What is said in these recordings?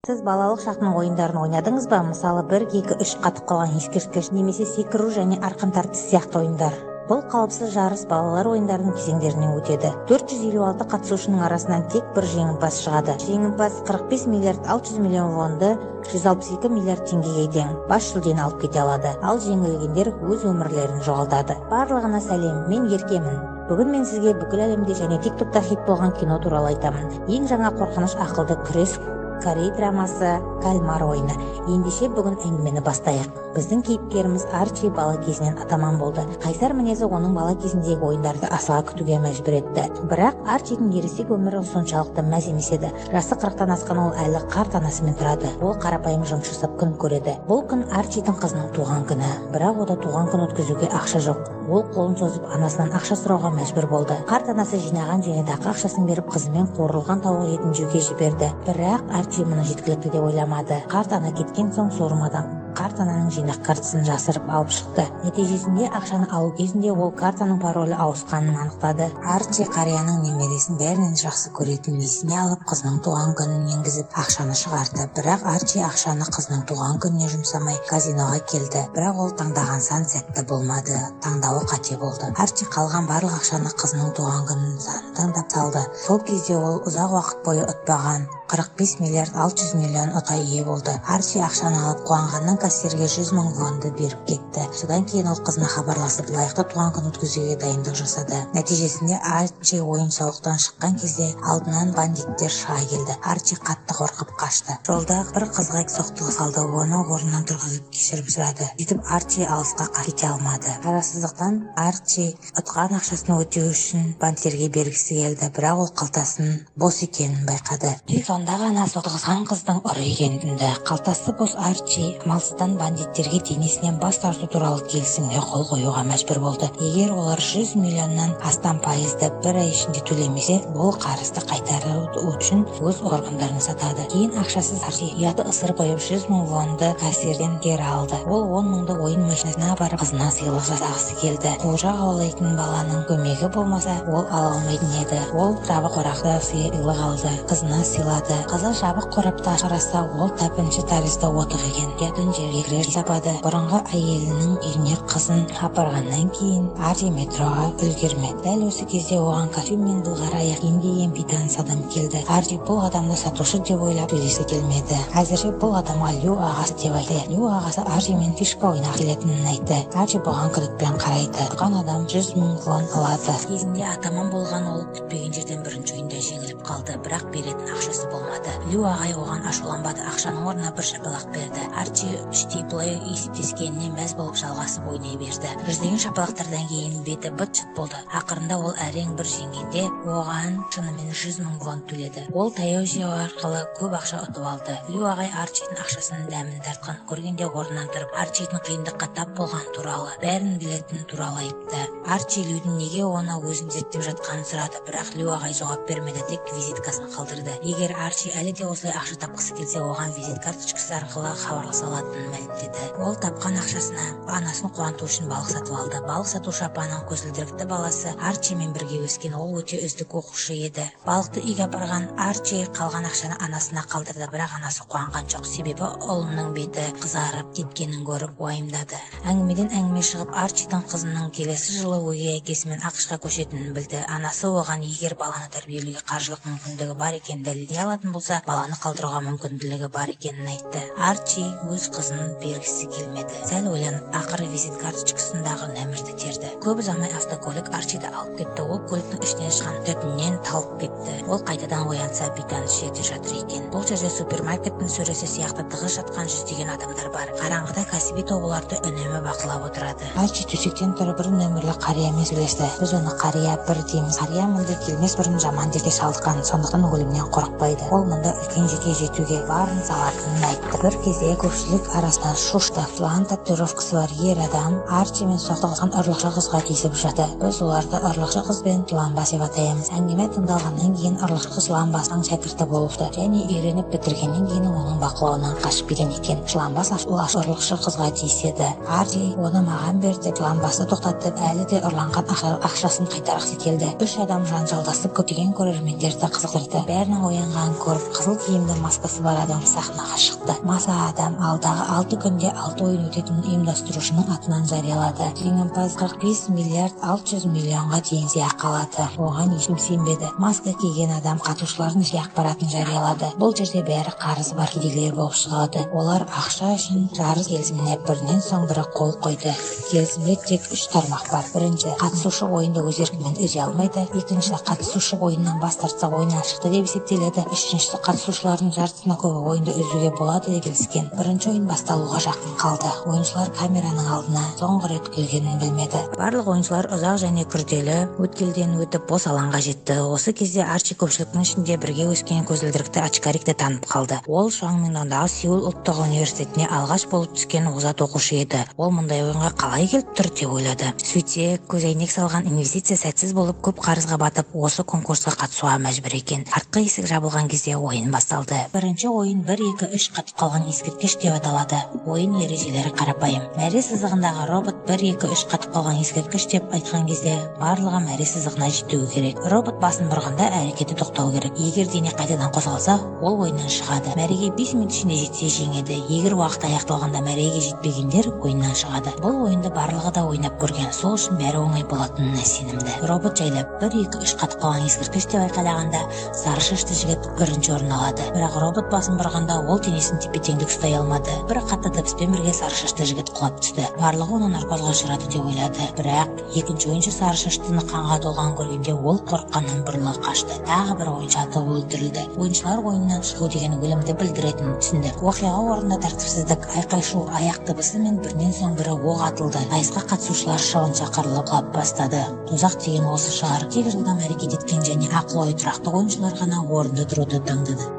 Сіз балалық шақтың ойындарын ойнадыңыз ба? Мысалы, 1, 2, 3, қатып қалған ескерткіш немесе секіру және арқан тартыс сияқты ойындар. Бұл қалыпсыз жарыс балалар ойындарының кезеңдерінен өтеді. 456 қатысушының арасынан тек бір жеңімпаз шығады. Жеңімпаз 45 миллиард 600 миллион вонды, 162 миллиард теңгеге тең, бас жүлдені алып кете алады. Ал жеңілгендер өз өмірлерін жоғалтады. Барлығына сәлем, мен Еркемін. Бүгін мен сізге бүкіл әлемде және TikTokта хит болған кино туралы айтамын. Ең жаңа қорқыныш ақылды күрес корей драмасы «Кальмар ойыны». Ендеше, бүгін әңгімені бастайық. Біздің кейіпкеріміз Арчи бала кезінен атаман болды. Қайсар мінезі оның бала кезіндегі ойындарды асыға күтуге мәжбүр етті. Бірақ Арчидің ересек өмірі соншалықты мәз емес еді. Жасы 40-тан асқан ол әлі қарт анасымен тұрады. Ол қарапайым жұмыс жасап күн көреді. Бұл күн Арчидің қызының туған күні, бірақ ода туған күн өткізуге ақша жоқ. Ол қолын созып, анасынан ақша сұрауға мәжбүр болды. Қарт анасы жинаған зейнетақы ақшасын беріп, қызымен қуырылған тауық етін жеуге жіберді. Бірақ Арчи мұны жеткілікті деп ойламады. Қарт ана кеткен соң суырмадан қарт ананың жинақ картасын жасырып алып шықты. Нәтижесінде ақшаны алу кезінде ол картаның паролі ауысқанын анықтады. Арчи қарияның немересін бәрінен жақсы көретінін есіне алып, қызының туған күнін енгізіп, ақшаны шығарды. Бірақ Арчи ақшаны қызының туған күніне жұмсамай, казиноға келді. Бірақ ол таңдаған сан сәтті болмады, таңдауы қате болды. Арчи қалған барлық ақшаны қызының туған күнін санын таңдап салды. Сол кезде ол ұзақ уақыт бойы ұтпаған 45 миллиард 600 миллион ұта ие болды. Арчи ақшаны алып, қуанғаннан кассирге 100 мың вонды беріп кетті. Содан кейін ол қызына хабарласып, лайықты туған күн өткізуге дайындық жасады. Нәтижесінде Арчи ойын сауықтан шыққан кезде алдынан бандиттер шыға келді. Арчи қатты қорқып қашты. Жолда бір қызға соқтығы салды, оны орнынан тұрғызып, кешірім сұрады. Сөйтіп Арчи алысқа кете алмады. Шарасыздықтан Арчи ұтқан ақшасын өтеу үшін банктерге бергісі келді, бірақ ол қалтасының бос екенін байқады. Тек сонда ғана соқтығысқан қыздың ұры екенін түсінді. Қалтасы бос Арчи амалсыздан бандиттерге денесінен бас тарту туралы келісімге қол қоюға мәжбүр болды. Егер олар 100 миллионнан астам пайызды бір ай ішінде төлемесе, ол қарызды қайтару үшін өз органдарын сатады. Кейін ақшасыз Арчи ұяты ысырып қойып, 100 мың вонды кассирден кері алды. Ол 10 мыңды ойын машинасына апарып, қызына сыйлық жасағысы келді. Қуыршақ аулайтын баланың көмегі болмаса, ол ала алмайтын еді. Ол жабық қорапты сыйлық алды, қызына сыйлады. Қызы жабық қорапты қараса, ол тәпінші тәрізді отық екен. Ұятын жерге табады. Бұрынғы әйелінің үйіне қызын апарғаннан кейін Арчи метроға үлгермеді. Дәл осы кезде оған костюм мен былғары аяқ киім киген бейтаныс адам келді. Арчи бұл адамды сатушы деп ойлап, сөйлесі келмеді. Әзірше бұл адамға Лю ағасы деп айтты. Лю ағасы Арчимен фишка ойнағысы келетінін айтты. Арчи бұған күдікпен қарайды. Ұтқан адам 100 мың вон алады. Кезінде атаман болған ол күтпеген жерден бірінші ойында жеңіліп қалды, бірақ беретін ақшасы болмады. Лю ағай оған ашуланбады, ақшаның орнына бір шапалақ берді. Арчи іштей бұлай есептескеніне мәз болып, жалғасып ойнай берді. Жүздеген шапалақтардан кейін беті быт шыт болды. Ақырында ол әрең бір жеңгенде, оған шынымен 100 мың вон төледі. Ол таяу жеу арқылы көп ақша ұтып алды. Лю ағай Арчидің ақшасының дәмін тартқанын көргенде, орнынан тұрып, Арчидің қиындыққа тап болғаны туралы, бәрін білетіні туралы айтты. Арчи Людің неге оны өзін зерттеп жатқанын сұрады, бірақ Лю ағай жауап бермеді, тек визиткасын қалдырды. Егер Арчи әлі де осылай ақша тапқысы келсе, оған визит карточкасы арқылы хабарласа алатынын мәлімдеді. Ол тапқан ақшасына анасын қуанту үшін балық сатып алды. Балық сатушы апаның көзілдірікті баласы Арчимен бірге өскен. Ол өте үздік оқушы еді. Балықты үйге апарған Арчи қалған ақшаны анасына қалдырды, бірақ анасы қуанған жоқ, себебі ұлының беті қызарып кеткенін көріп уайымдады. Әңгімеден әңгіме шығып, Арчидің қызының келесі жылы өгей әкесімен АҚШ-қа көшетінін білді. Анасы оған егер баланы тәрбиелеуге қаржылық мүмкіндігі бар екенін дәлелдей алатын болса, баланы қалдыруға мүмкіндігі бар екенін айтты. Арчи өз қызын бергісі келмеді. Сәл ойланып, ақыры визит карточкасындағы нөмірді терді. Көп ұзамай автокөлік Арчиді алып кетті. Ол көліктің ішінен шығған түтіннен талып кетті. Ол қайтадан оянса, бейтаныс жерде жатыр екен. Бұл жерде супермаркеттің сөресі сияқты тығыз жатқан жүздеген адамдар бар. Қараңғыда кәсіби топ оларды үнемі бақылап отырады. Арчи төсектен тұрып, бір нөмірлі қариямен сөйлесті. Біз оны қария бір дейміз. Қария мұнда келмес бұрын жаман дертке шалдыққан, сондықтан өлімнен қорықпайды. Ол мұнда үлкен жерге жетуге барын салатынын айтты. Бір кезде көпшілік Арасынан шошты. Жылан татуировкасы бар ер адам Арчимен соқтығысқан ұрлықшы қызға тиісіп жатты. Біз оларды ұрлықшы қыз бен жыланбас деп атаймыз. Әңгіме тыңдалғаннан кейін, ұрлықшы қыз жыланбастың шәкірті болыпты және үйреніп бітіргеннен кейін оның бақылауынан қашып кеткен екен. Жыланбас ұрлықшы қызға тиіседі. Арчи оны маған бер деп жыланбасты тоқтатып, әлі де ұрланған ақшасын қайтарғысы келді. Үш адам жанжалдасып, көптеген көрермендерді қызықтырды. Бәрінің оянғанын көріп, қызыл киімді маскасы бар адам сахнаға шықты. Маска адам алдағы 6 күнде алты ойын өтетінін ұйымдастырушының атынан жариялады. Жеңімпаз 45 миллиард 600 миллионға дейін сыйақы алады. Оған ешкім сенбеді. Маска киген адам қатысушылардың жеке ақпаратын жариялады. Бұл жерде бәрі қарызы бар кедейлер болып шығады. Олар ақша үшін жарыс келісіміне бірінен соң бірі қол қойды. Келісімде тек үш тармақ бар. Бірінші, қатысушы ойынды өз еркімен үзе алмайды. Екінші, қатысушы ойыннан бас тартса, ойыннан шықты деп есептеледі. Үшіншісі, қатысушылардың жартысынан көбі ойынды үзуге болады деп келіскен. Бірінші ойын басталуға жақын қалды. Ойыншылар камераның алдына соңғы рет күлгенін білмеді. Барлық ойыншылар ұзақ және күрделі өткелден өтіп, бос алаңға жетті. Осы кезде Арчи көпшіліктің ішінде бірге өскен көзілдірікті очкарикті танып қалды. Ол Шуангминдағы Сеул ұлттық университетіне алғаш болып түскен озат оқушы еді. Ол мұндай ойынға қалай келіп тұр деп ойлады. Сөйтсе, көзәйнек салған инвестиция сәтсіз болып, көп қарызға батып, осы конкурсқа қатысуға мәжбүр екен. Артқы есік жабылған кезде ойын басталды. Бірінші ойын «Бір, екі, үш қатып қалған ескерткіш» деп аталады. Ойын ережелері қарапайым. Мәре сызығындағы робот «Бір, екі, үш, қатып қалған ескерткіш» деп айтқан кезде, барлығы мәре сызығына жетуі керек. Робот басын бұрғанда, әрекеті тоқтау керек. Егер дене қайтадан қозғалса, ол ойыннан шығады. Мәреге 5 минут ішінде жетсе, жеңеді. Егер уақыт аяқталғанда мәреге жетпегендер ойыннан шығады. Бұл ойынды барлығы да ойнап көрген, сол үшін бәрі оңай болатынына сенімді. Робот жайлап «Бір, екі, үш, қатып қалған ескерткіш» деп айқайлағанда, сары шашты жігіт бірінші орын алады. Бірақ робот басын бұрғанда, ол денесін тепе теңдік ұстай алмады. Бір қатты дыбыспен бірге сары шашты жігіт құлап түсті. Барлығы оны наркозға ұшырады деп ойлады. Бірақ екінші ойыншы сары шаштыны қанға толғанын көргенде, ол қорыққаннан бұрыла қашты. Тағы бір ойыншы атып өлтірілді. Ойыншылар ойыннан шығу деген өлімді білдіретінін түсінді. Оқиға орнында тәртіпсіздік, айқай шу, аяқ дыбысы мен бірінен соң бірі оқ атылды. Сайысқа қатысушылар шыбынша қырылып, құлап бастады. Тозақ деген осы шығар. Тек жылдам әрекет еткен және ақыл ойы тұрақты ойыншылар ғана орында тұруды таңдады.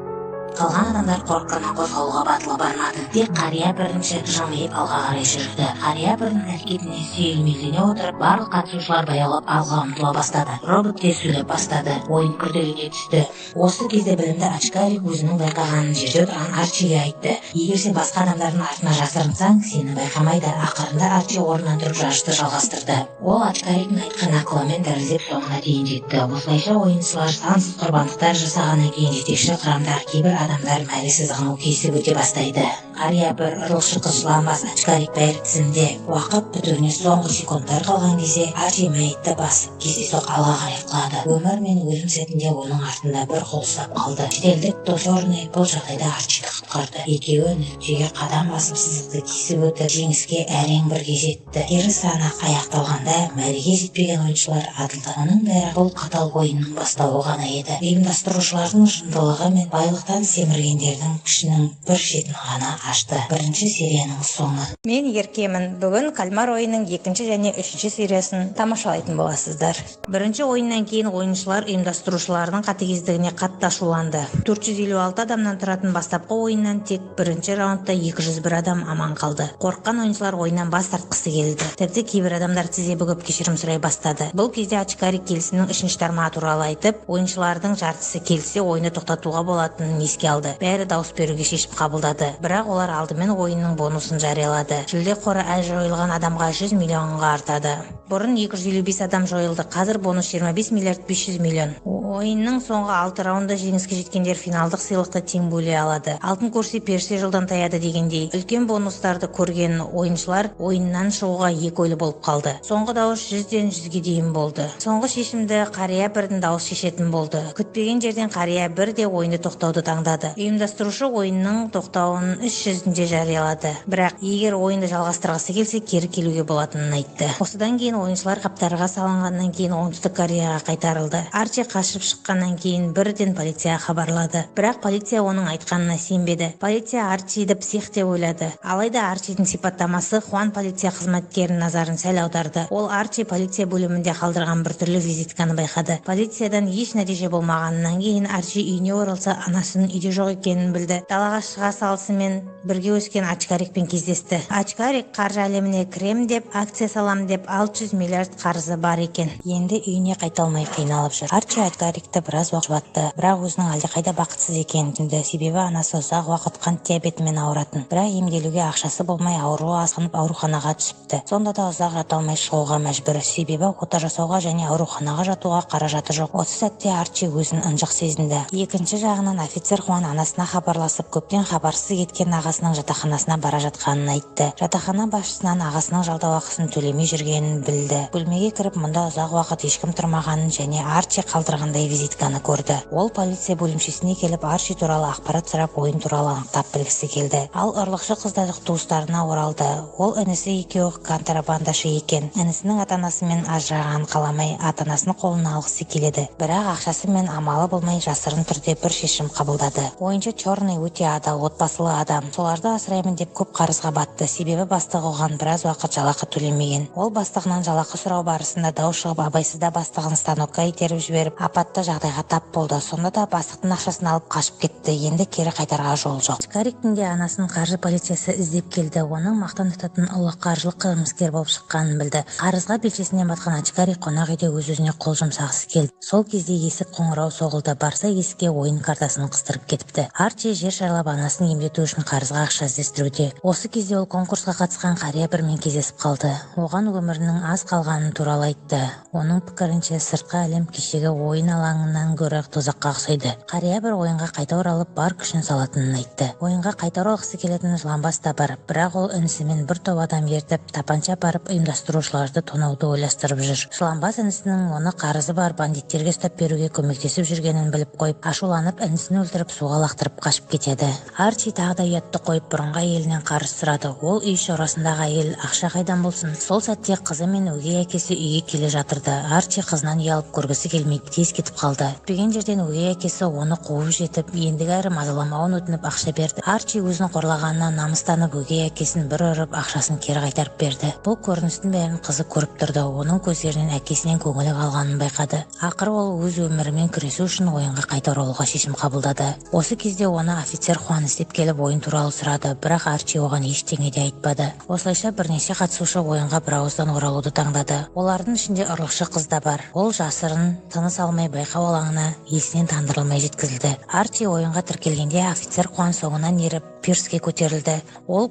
Қалған адамдар қорыққаннан қозғалуға батылы бармады. Тек қария бірінші жымиып алға қарай жүрді. Қария бірінің әрекетіне сүйемелдене отырып, барлық қатысушылар баяулап алға ұмтыла бастады. Робот тез сөйлеп бастады. Ойын күрделене түсті. Осы кезде білімді очкарик өзінің байқағанын жерде отырған Арчиге айтты: «Егер сен басқа адамдардың артына жасырынсаң, сені байқамайды». Ақырында Арчи орнынан тұрып, жарысты жалғастырды. Ол очкариктің айтқан ақылымен дірілдеп, соңына дейін жетті. Осылайша, ойыншылар сансыз құрбандықтар жасағаннан кейін, жетекші құрамдағы кейбір адамдар мәре сызығын кесіп өте бастайды. Қария бір, ұрлықшы қыз, жыланбас, очкарик — бәрі тізімде. Уақыт бітуіне соңғы секундтар қалған кезде Арчи мәйітті басып, кездейсоқ алға қарай құлады. Өмір мен өлім сәтінде оның артында бір қол ұстап қалды. Шетелдік дос Черный бұл жағдайда Арчиді құтқарды. Екеуі нүктеге қадам басып, сызықты кесіп өтіп, жеңіске әрең бірге жетті. Кері санақ аяқталғанда, мәреге жетпеген ойыншылар атылды. Мұның бәрі бұл қатал ойынның бастауы ғана еді. Ұйымдастырушылардың жындылығы мен байлықтан семіргендердің күшінің бір шетін ғана ашты. Бірінші серияның соңы. Мен Еркемін. Бүгін «Кальмар ойынының» екінші және үшінші сериясын тамашалайтын боласыздар. Бірінші ойыннан кейін ойыншылар ұйымдастырушылардың қатыгездігіне қатты ашуланды. 456 адамнан тұратын бастапқы ойыннан тек бірінші раундта 201 адам аман қалды. Қорыққан ойыншылар ойыннан бас тартқысы келді. Тіпті кейбір адамдар тізе бүгіп, кешірім сұрай бастады. Бұл кезде очкарик келісімнің үшінші тармағы туралы айтып, ойыншылардың жартысы келіссе, ойынды тоқтатуға болатынын еске алды. Бәрі дауыс беруге шешім қабылдады. Бірақ олар алдымен ойынның бонусын жариялады. Жүлде қоры әр жойылған адамға 100 миллионға артады. Бұрын 255 адам жойылды, қазір бонус 25 миллиард 500 миллион. Ойынның соңғы алты раундында жеңіске жеткендер финалдық сыйлықты тең бөле алады. Алтын көрсе, періште жолдан таяды дегендей, үлкен бонустарды көрген ойыншылар ойыннан шығуға екі ойлы болып қалды. Соңғы дауыс 100-ден 100-ге дейін болды. Соңғы шешімді қария бірдің дауысы шешетін болды. Күтпеген жерден қария бір де ойынды тоқтауды таңдады. Ұйымдастырушы ойынның тоқтауын іс жүзінде жариялады, бірақ егер ойынды жалғастырғысы келсе, кері келуге болатынын айтты. Осыдан кейін ойыншылар қаптарға салынғаннан кейін Оңтүстік Кореяға қайтарылды. Арчи қашып шыққаннан кейін бірден полицияға хабарлады, бірақ полиция оның айтқанына сенбеді. Полиция Арчиді псих деп ойлады. Алайда Арчидің сипаттамасы Хуан полиция қызметкерінің назарын сәл аударды. Ол Арчи полиция бөлімінде қалдырған біртүрлі визитканы байқады. Полициядан еш нәтиже болмағаннан кейін Арчи үйіне оралса, анасының үйде жоқ екенін білді. Далаға шыға салысымен Бірге өскен Очкарикпен кездесті. Очкарик қаржы әлеміне кірем деп, акция салам деп 600 миллиард қарызы бар екен. Енді үйіне қайта алмай қиналып жүр. Арчи Очкарикті біраз уақыт жұбатты, бірақ өзінің әлдеқайда бақытсыз екенін түсінді. Себебі анасы ұзақ уақыт қант диабетімен ауыратын. Бірақ емделуге ақшасы болмай, ауруы асқынып, ауруханаға түсіпті. Сонда да ұзақ жата алмай шығуға мәжбүр. Себебі ота жасауға және ауруханаға жатуға қаражаты жоқ. Осы сәтте Арчи өзін ынжық сезінді. Екінші жағынан, офицер Хуан анасына хабарласып, көптен хабарсыз кеткен ағасының жатақханасына бара жатқанын айтты. Жатақхана басшысынан ағасының жалдау ақысын төлемей жүргенін білді. Бөлмеге кіріп, мұнда ұзақ уақыт ешкім тұрмағанын және Арчи қалдырғандай визитканы көрді. Ол полиция бөлімшесіне келіп, Арчи туралы ақпарат сұрап, ойын туралы анықтап білгісі келді. Ал ұрлықшы қыз да туыстарына оралды. Ол інісі екеуі контрабандашы екен. Інісінің ата-анасымен ажырағанын қаламай, ата-анасын қолына алғысы келеді. Бірақ ақшасы мен амалы болмай, жасырын түрде бір шешім қабылдады. Ойыншы Черный өте адал, отбасылы адам. Соларды асыраймын деп көп қарызға батты. Себебі бастығы оған біраз уақыт жалақы төлемеген. Ол бастығынан жалақы сұрау барысында дау шығып, абайсызда бастығын станокқа итеріп жіберіп, апатты жағдайға тап болды. Сонда да бастықтың ақшасын алып қашып кетті. Енді кері қайтарға жол жоқ. Очкариктің де анасын қаржы полициясы іздеп келді. Оның мақтан тұтатын ұлы қаржылық қылмыскер болып шыққанын білді. Қарызға белшесінен батқан Очкарик қонақ үйде өз-өзіне қол жұмсағысы келді. Сол кезде есік қоңырау соғылды. Барса, есікке ойын картасын қыстырып кетіпті. Арчи жер шарлап, анасын емдету үшін қарызға ақша іздестіруде. Осы кезде ол конкурсқа қатысқан қария бірмен кездесіп қалды. Оған өмірінің аз қалғанын туралы айтты. Оның пікірінше, сыртқы әлем кешегі ойын алаңынан гөрі тозаққа ұқсайды. Қария бір ойынға қайта оралып, бар күшін салатынын айтты. Ойынға қайта оралғысы келетін жыланбас та бар, бірақ ол інісімен бір топ адам ертіп, тапанша апарып, ұйымдастырушыларды тонауды ойластырып жүр. Жыланбас інісінің оны қарызы бар бандиттерге ұстап беруге көмектесіп жүргенін біліп қойып, ашуланып, інісін өлтіріп, суға лақтырып қашып кетеді. Арчи тағы да ұятты қойып, бұрынғы әйелінен қарыз сұрады. Ол үй шаруасындағы әйел, ақша қайдан болсын? Сол сәтте қызы мен өгей әкесі үйге келе жатырды. Арчи қызынан ұялып, көргісі келмей, тез кетіп қалды. Күтпеген жерден өгей әкесі оны қуып жетіп, ендігі әрі мазаламауын өтініп, ақша берді. Арчи өзін қорлағанына намыстанып, өгей әкесін бір ұрып, ақшасын кері қайтарып берді. Бұл көріністің бәрін қызы көріп тұрды. Оның көздерінен әкесінен көңілі қалғанын байқады. Ақыры ол өз өмірімен күресу үшін ойынға қайта оралуға шешім қабылдады. Осы кезде оны офицер Хуан іздеп келіп, ойын туралы сұрады, бірақ Арчи оған ештеңе де айтпады. Осылайша бірнеше қатысушы ойынға бір ауыздан оралуды таңдады. Олардың ішінде ұрлықшы қыз да бар. Ол жасырын тыныс алмай, байқау алаңына есінен тандырылмай жеткізілді. Арчи ойынға тіркелгенде, офицер Хуан соңынан еріп, пирске көтерілді. Ол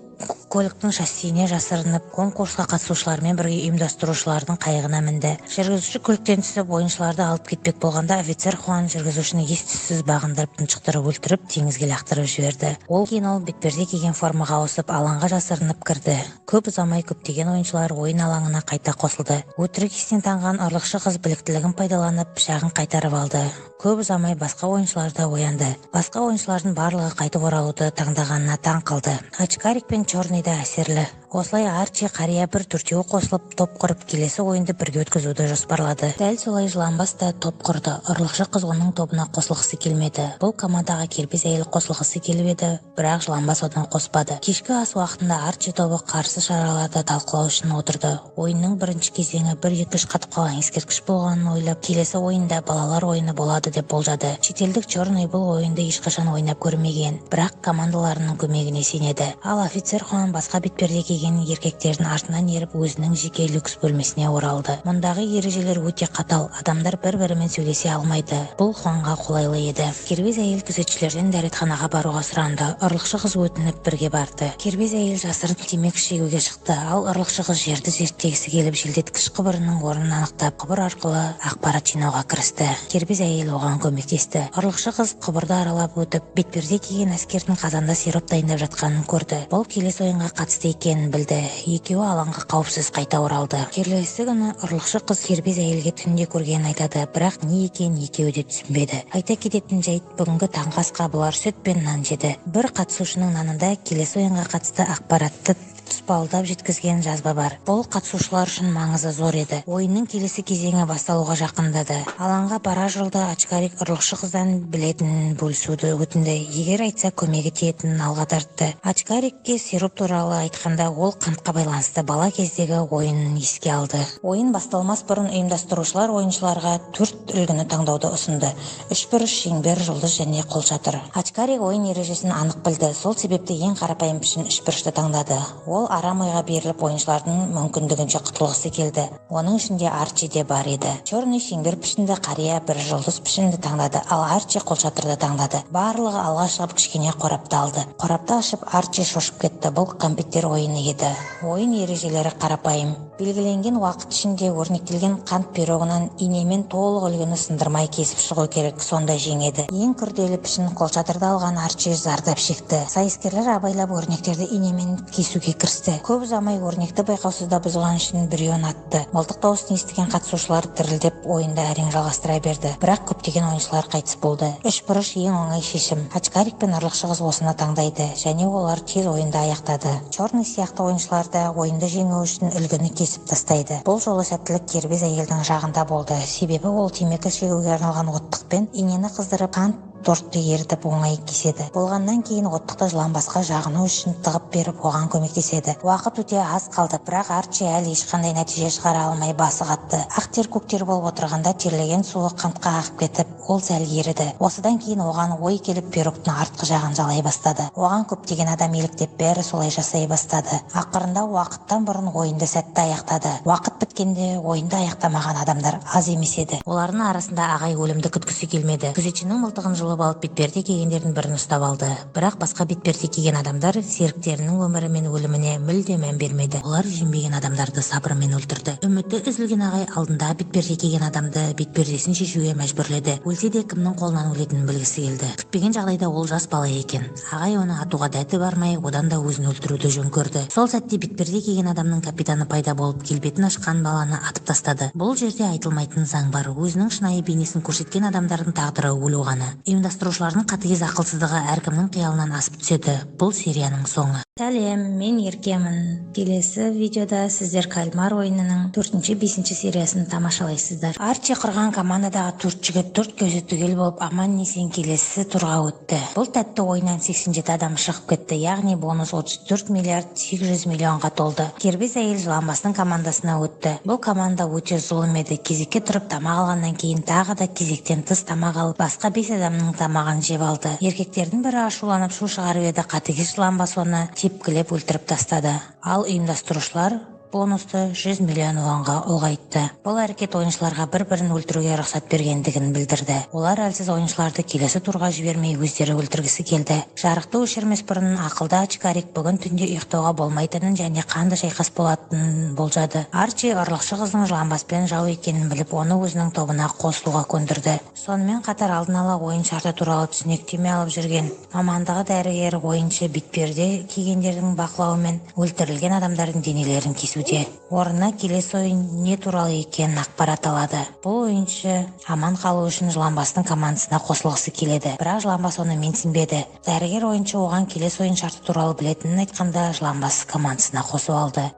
көліктің шассиіне жасырынып, конкурсқа қатысушылармен бірге ұйымдастырушылардың қайығына мінді. Жүргізуші көліктен түсіп, ойыншыларды алып кетпек болғанда, офицер Хуан жүргізушіні ес түссіз бағындырып, тұншықтырып өлтіріп, теңізге лақтырып жіберді. Ол кейін ол бетперде киген формаға ауысып, алаңға жасырынып кірді. Көп ұзамай көптеген ойыншылар ойын алаңына қайта қосылды. Өтірік естен танған ұрлықшы қыз біліктілігін пайдаланып, пышағын қайтарып алды. Көп ұзамай басқа ойыншылар да оянды. Басқа ойыншылардың барлығы қайтып оралуды таңдағанына таң қалды. Очкарик пен Черный да әсерлі. Осылай Арчи, қария бір төртеуі қосылып, топ құрып, келесі ойынды бірге өткізуді жоспарлады. Дәл солай жыланбас та топ құрды. Ұрлықшы қыз оның тобына қосылғысы келмеді. Бұл командаға кербез әйел қосылғысы келіп еді, бірақ жыланбас одан қоспады. Кешкі ас уақытында Арчи тобы қарсы шараларды талқылау үшін отырды. Ойынның бірінші кезеңі бір, екі, үш қатып қалған ескерткіш болғанын ойлап, келесі ойында балалар ойыны болады деп болжады. Шетелдік Черный бұл ойынды ешқашан ойнап көрмеген, бірақ командаларының көмегіне сенеді. Ал офицер Хуан басқа бетперде киген еркектердің артынан еріп, өзінің жеке люкс бөлмесіне оралды. Мұндағы ережелер өте қатал, адамдар бір-бірімен сөйлесе алмайды. Бұл Хуанға қолайлы еді. Кербез әйел күзетшілерден дәретханаға баруға сұранды. Ұрлықшы қыз өтініп, бірге барды. Кербез әйел жасырын темекі шегуге шықты, ал ұрлықшы қыз жерді зерттегісі келіп, желдеткіш құбырының орнын анықтап, құбыр арқылы ақпарат жинауға кірісті. Кербез әйел оған көмектесті. Ұрлықшы қыз құбырды аралап өтіп, бетперде киген әскердің қазанда сироп дайындап жатқанын көрді. Бұл келесі ойынға қатысты екенін білді. Екеуі алаңға қауіпсіз қайта оралды. Келесі күні ұрлықшы қыз кербез әйелге түнде көргенін айтады, бірақ не екенін екеуі де түсінбеді. Айта кететін жайт, бүгінгі таңғы асқа бұлар сүт пен нан жеді. Бір қатысушының нанында келесі ойынға қатысты ақпаратты Тұспалдап жеткізген жазба бар. Бұл қатысушылар үшін маңызы зор еді. Ойынның келесі кезеңі басталуға жақындады. Алаңға барар жолда Очкарик ұрлықшы қыздан білетінін бөлісуді өтінді. Егер айтса, көмегі тиетінін алға тартты. Очкарикке сироп туралы айтқанда, ол қантқа байланысты бала кездегі ойынын еске алды. Ойын басталмас бұрын ұйымдастырушылар ойыншыларға төрт үлгіні таңдауды ұсынды: үшбұрыш, шеңбер, жұлдыз және қолшатыр. Очкарик ойын ережесін анық білді, сол себепті ең қарапайым пішін, үшбұрышты таңдады. Ол арам ойға беріліп, ойыншылардың мүмкіндігінше құтылғысы келді. Оның ішінде Арчи де бар еді. Черный шеңбер пішінді, қария бір жұлдыз пішінді таңдады, ал Арчи қолшатырды таңдады. Барлығы алға шығып, кішкене қорапты алды. Қорапты ашып, Арчи шошып кетті. Бұл кәмпиттер ойыны еді. Ойын ережелері қарапайым: белгіленген уақыт ішінде өрнектелген қант пирогынан инемен толық үлгіні сындырмай кесіп шығу керек, сонда жеңеді. Ең күрделі пішін, қолшатырды алған Арчи зардап шекті. Сайыскерлер абайлап өрнектерді инемен кесуге кірісті. Көп ұзамай өрнекті байқаусызда бұзған үшін біреуін атты. Мылтық дауысын естіген қатысушылар дірілдеп, ойынды әрең жалғастыра берді, бірақ көптеген ойыншылар қайтыс болды. Үшбұрыш ең оңай шешім. Очкарик пен ұрлықшы қыз осыны таңдайды және олар тез ойынды аяқтады. Черный сияқты ойыншылар да ойынды жеңу үшін үлгіні кесіп тастайды. Бұл жолы сәттілік кербез әйелдің жағында болды, себебі ол темекі шегуге арналған оттықпен инені қыздырып, қант тортты ерітіп, оңай кеседі. Болғаннан кейін оттықты жыланбасқа жағыну үшін тығып беріп, оған көмектеседі. Уақыт өте аз қалды, бірақ Арчи әлі ешқандай нәтиже шығара алмай, басы қатты. Ақ тер көк тер болып отырғанда, терлеген суы қантқа ағып кетіп, ол сәл еріді. Осыдан кейін оған ой келіп, пирогтың артқы жағын жалай бастады. Оған көптеген адам еліктеп, бәрі солай жасай бастады. Ақырында уақыттан бұрын ойынды сәтті аяқтады. Уақыт біткенде ойынды аяқтамаған адамдар аз емес еді. Олардың арасында ағай өлімді күткісі келмеді. Күзетшінің мылтығын жұлып алып, бетперде кигендердің бірін ұстап алды. Бірақ басқа бетперде киген адамдар серіктерінің өмірі мен өліміне мүлде мән бермеді. Олар жеңбеген адамдарды сабырмен өлтірді. Үміті үзілген ағай алдында бетперде киген адамды бетпердесін шешуге мәжбүрледі. Өлсе де, кімнің қолынан өлетінін білгісі келді. Күтпеген жағдайда ол жас бала екен. Ағай оны атуға дәті бармай, одан да өзін өлтіруді жөн көрді. Сол сәтте бетперде киген адамның капитаны пайда болып, келбетін ашқан баланы атып тастады. Бұл жерде айтылмайтын заң бар: өзінің шынайы бейнесін көрсеткен адамдардың тағдыры өлу ғана. Ұйымдастырушылардың қатыгез ақылсыздығы әркімнің қиялынан асып түседі. Бұл серияның соңы. Сәлем, мен Еркемін. Келесі видеода сіздер кальмар ойынының төртінші, бесінші сериясын тамашалайсыздар. Арчи құрған командадағы төрт жігіт төрт көзі түгел болып, аман есен келесі турға өтті. Бұл тәтті ойыннан 87 адам шығып кетті, яғни бонус 34 миллиард 800 миллионға толды. Кербез әйел жыланбастың командасына өтті. Бұл команда өте зұлым еді. Кезекке тұрып тамақ алғаннан кейін, тағы да кезектен тыс тамақ алып, басқа бес адамның тамағын жеп алды. Еркектердің бірі ашуланып шу шығарып еді, қатыгез жыланбас оны тепкілеп өлтіріп тастады. Ал ұйымдастырушылар бонусты 100 миллион вонға ұлғайтты. Бұл әрекет ойыншыларға бір-бірін өлтіруге рұқсат бергендігін білдірді. Олар әлсіз ойыншыларды келесі турға жібермей, өздері өлтіргісі келді. Жарықты өшірмес бұрын ақылды Очкарик бүгін түнде ұйықтауға болмайтынын және қанды шайқас болатынын болжады. Арчи ұрлықшы қыздың жыланбаспен жау екенін біліп, оны өзінің тобына қосылуға көндірді. Сонымен қатар алдын ала ойын шарты туралы түсініктеме алып жүрген мамандығы дәрігер ойыншы бетперде кигендердің бақылауымен өлтірілген адамдардың денелерін кесуде. Орнына келесі ойын не туралы екенін ақпарат алады. Бұл ойыншы аман қалу үшін жыланбастың командасына қосылғысы келеді, бірақ жыланбас оны менсінбеді. Дәрігер ойыншы оған келесі ойын шарты туралы білетінін айтқанда, жыланбас командасына қосып алды.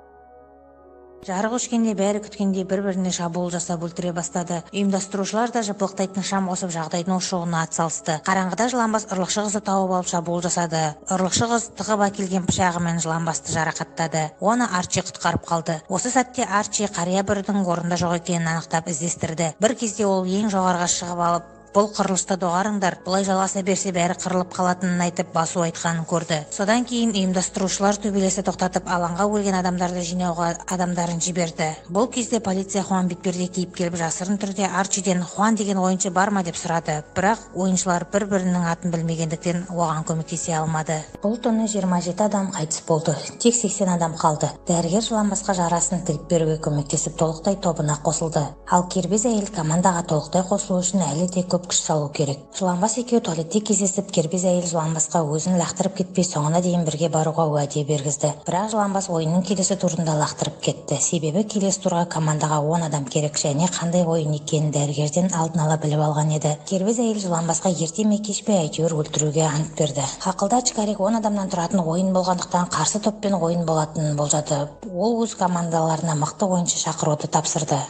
Жарық өшкенде бәрі күткендей бір-біріне шабуыл жасап, өлтіре бастады. Ұйымдастырушылар да жыпылықтайтын шам қосып, жағдайдың ушығуына атсалысты. Қараңғыда жыланбас ұрлықшы қызды тауып алып, шабуыл жасады. Ұрлықшы қыз тығып әкелген пышағымен жыланбасты жарақаттады. Оны Арчи құтқарып қалды. Осы сәтте Арчи қария бүрдің орында жоқ екенін анықтап, іздестірді. Бір кезде ол ең жоғарыға шығып алып, бұл құрылысты доғарыңдар, бұлай жалғаса берсе, бәрі қырылып қалатынын айтып, басу айтқанын көрді. Содан кейін ұйымдастырушылар төбелесті тоқтатып, алаңға өлген адамдарды жинауға адамдарын жіберді. Бұл кезде полиция Хуан бетперде киіп келіп, жасырын түрде Арчиден «Хуан деген ойыншы бар ма?» деп сұрады. Бірақ ойыншылар бір бірінің атын білмегендіктен, оған көмектесе алмады. Бұл түні 27 адам қайтыс болды, тек 80 адам қалды. Дәрігер жыланбасқа жарасын тігіп беруге көмектесіп, толықтай тобына қосылды. Ал кербез әйел командаға толықтай қосылу үшін әлі де көп көп күш салу керек. Жыланбас екеуі туалетте кездесіп, кербез әйел жыланбасқа өзін лақтырып кетпей, соңына дейін бірге баруға уәде бергізді. Бірақ жыланбас ойынның келесі турында лақтырып кетті. Себебі келесі турға командаға 10 адам керек және қандай ойын екенін дәрігерден алдын ала біліп алған еді. Кербез әйел жыланбасқа ерте ме кеш пе әйтеуір өлтіруге ант берді. Ақылды очкарик 10 адамнан тұратын ойын болғандықтан қарсы топпен ойын болатынын болжады. Ол өз командаларына мықты ойыншы шақыруды тапсырды.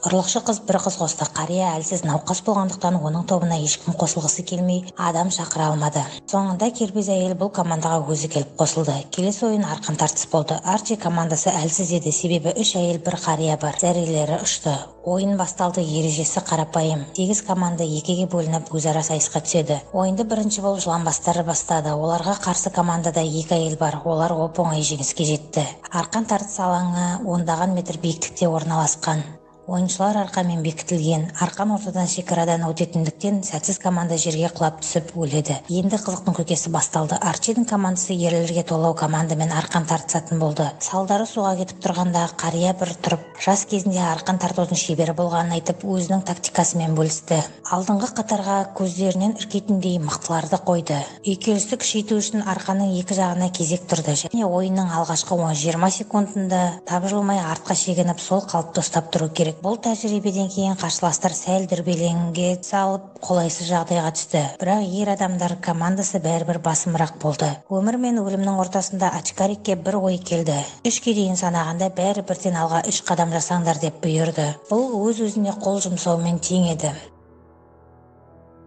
Ұрлықшы қыз бір қыз қосты. Қария әлсіз науқас болғандықтан оның тобына ешкім қосылғысы келмей, адам шақыра алмады. Соңында кербез әйел бұл командаға өзі келіп қосылды. Келесі ойын арқан тартыс болды. Арчи командасы әлсіз еді, себебі 3 әйел бір қария бар. Зәрелері ұшты. Ойын басталды, ережесі қарапайым. 8 команда 2-ге бөлініп өзара сайысқа түседі. Ойынды бірінші болып жыланбастар бастады. Оларға қарсы командада 2 әйел бар. Олар оп-оңай жеңіске жетті. Арқан тартыс алаңы ондаған метр биіктікте орналасқан. Ойыншылар арқамен бекітілген. Арқан ортадан шекарадан өтетіндіктен сәтсіз команда жерге құлап түсіп өледі. Енді қызықтың көкесі басталды. Арчидің командасы ерлерге толау командамен арқан тартысатын болды. Салдары суға кетіп тұрғанда қария бір тұрып, жас кезінде арқан тартудың шебері болғанын айтып, өзінің тактикасымен бөлісті. Алдыңғы қатарға көздерінен үркетіндей мықтыларды қойды. Үйкелісті күшейту үшін арқанның екі жағына кезек тұрды. Және ойынның алғашқы 20 секундында тапжылмай артқа шегініп, сол қалыпты ұстап тұру керек. Бұл тәжірибеден кейін қарсыластар сәл дүрбелеңге салып, қолайсыз жағдайға түсті. Бірақ ер адамдар командасы бәрібір басымырақ болды. Өмір мен өлімнің ортасында очкарикке бір ой келді. 3-ке дейін санағанда бәрі бірден алға 3 қадам жасаңдар деп бұйырды. Бұл өз-өзіне қол жұмсаумен тең еді.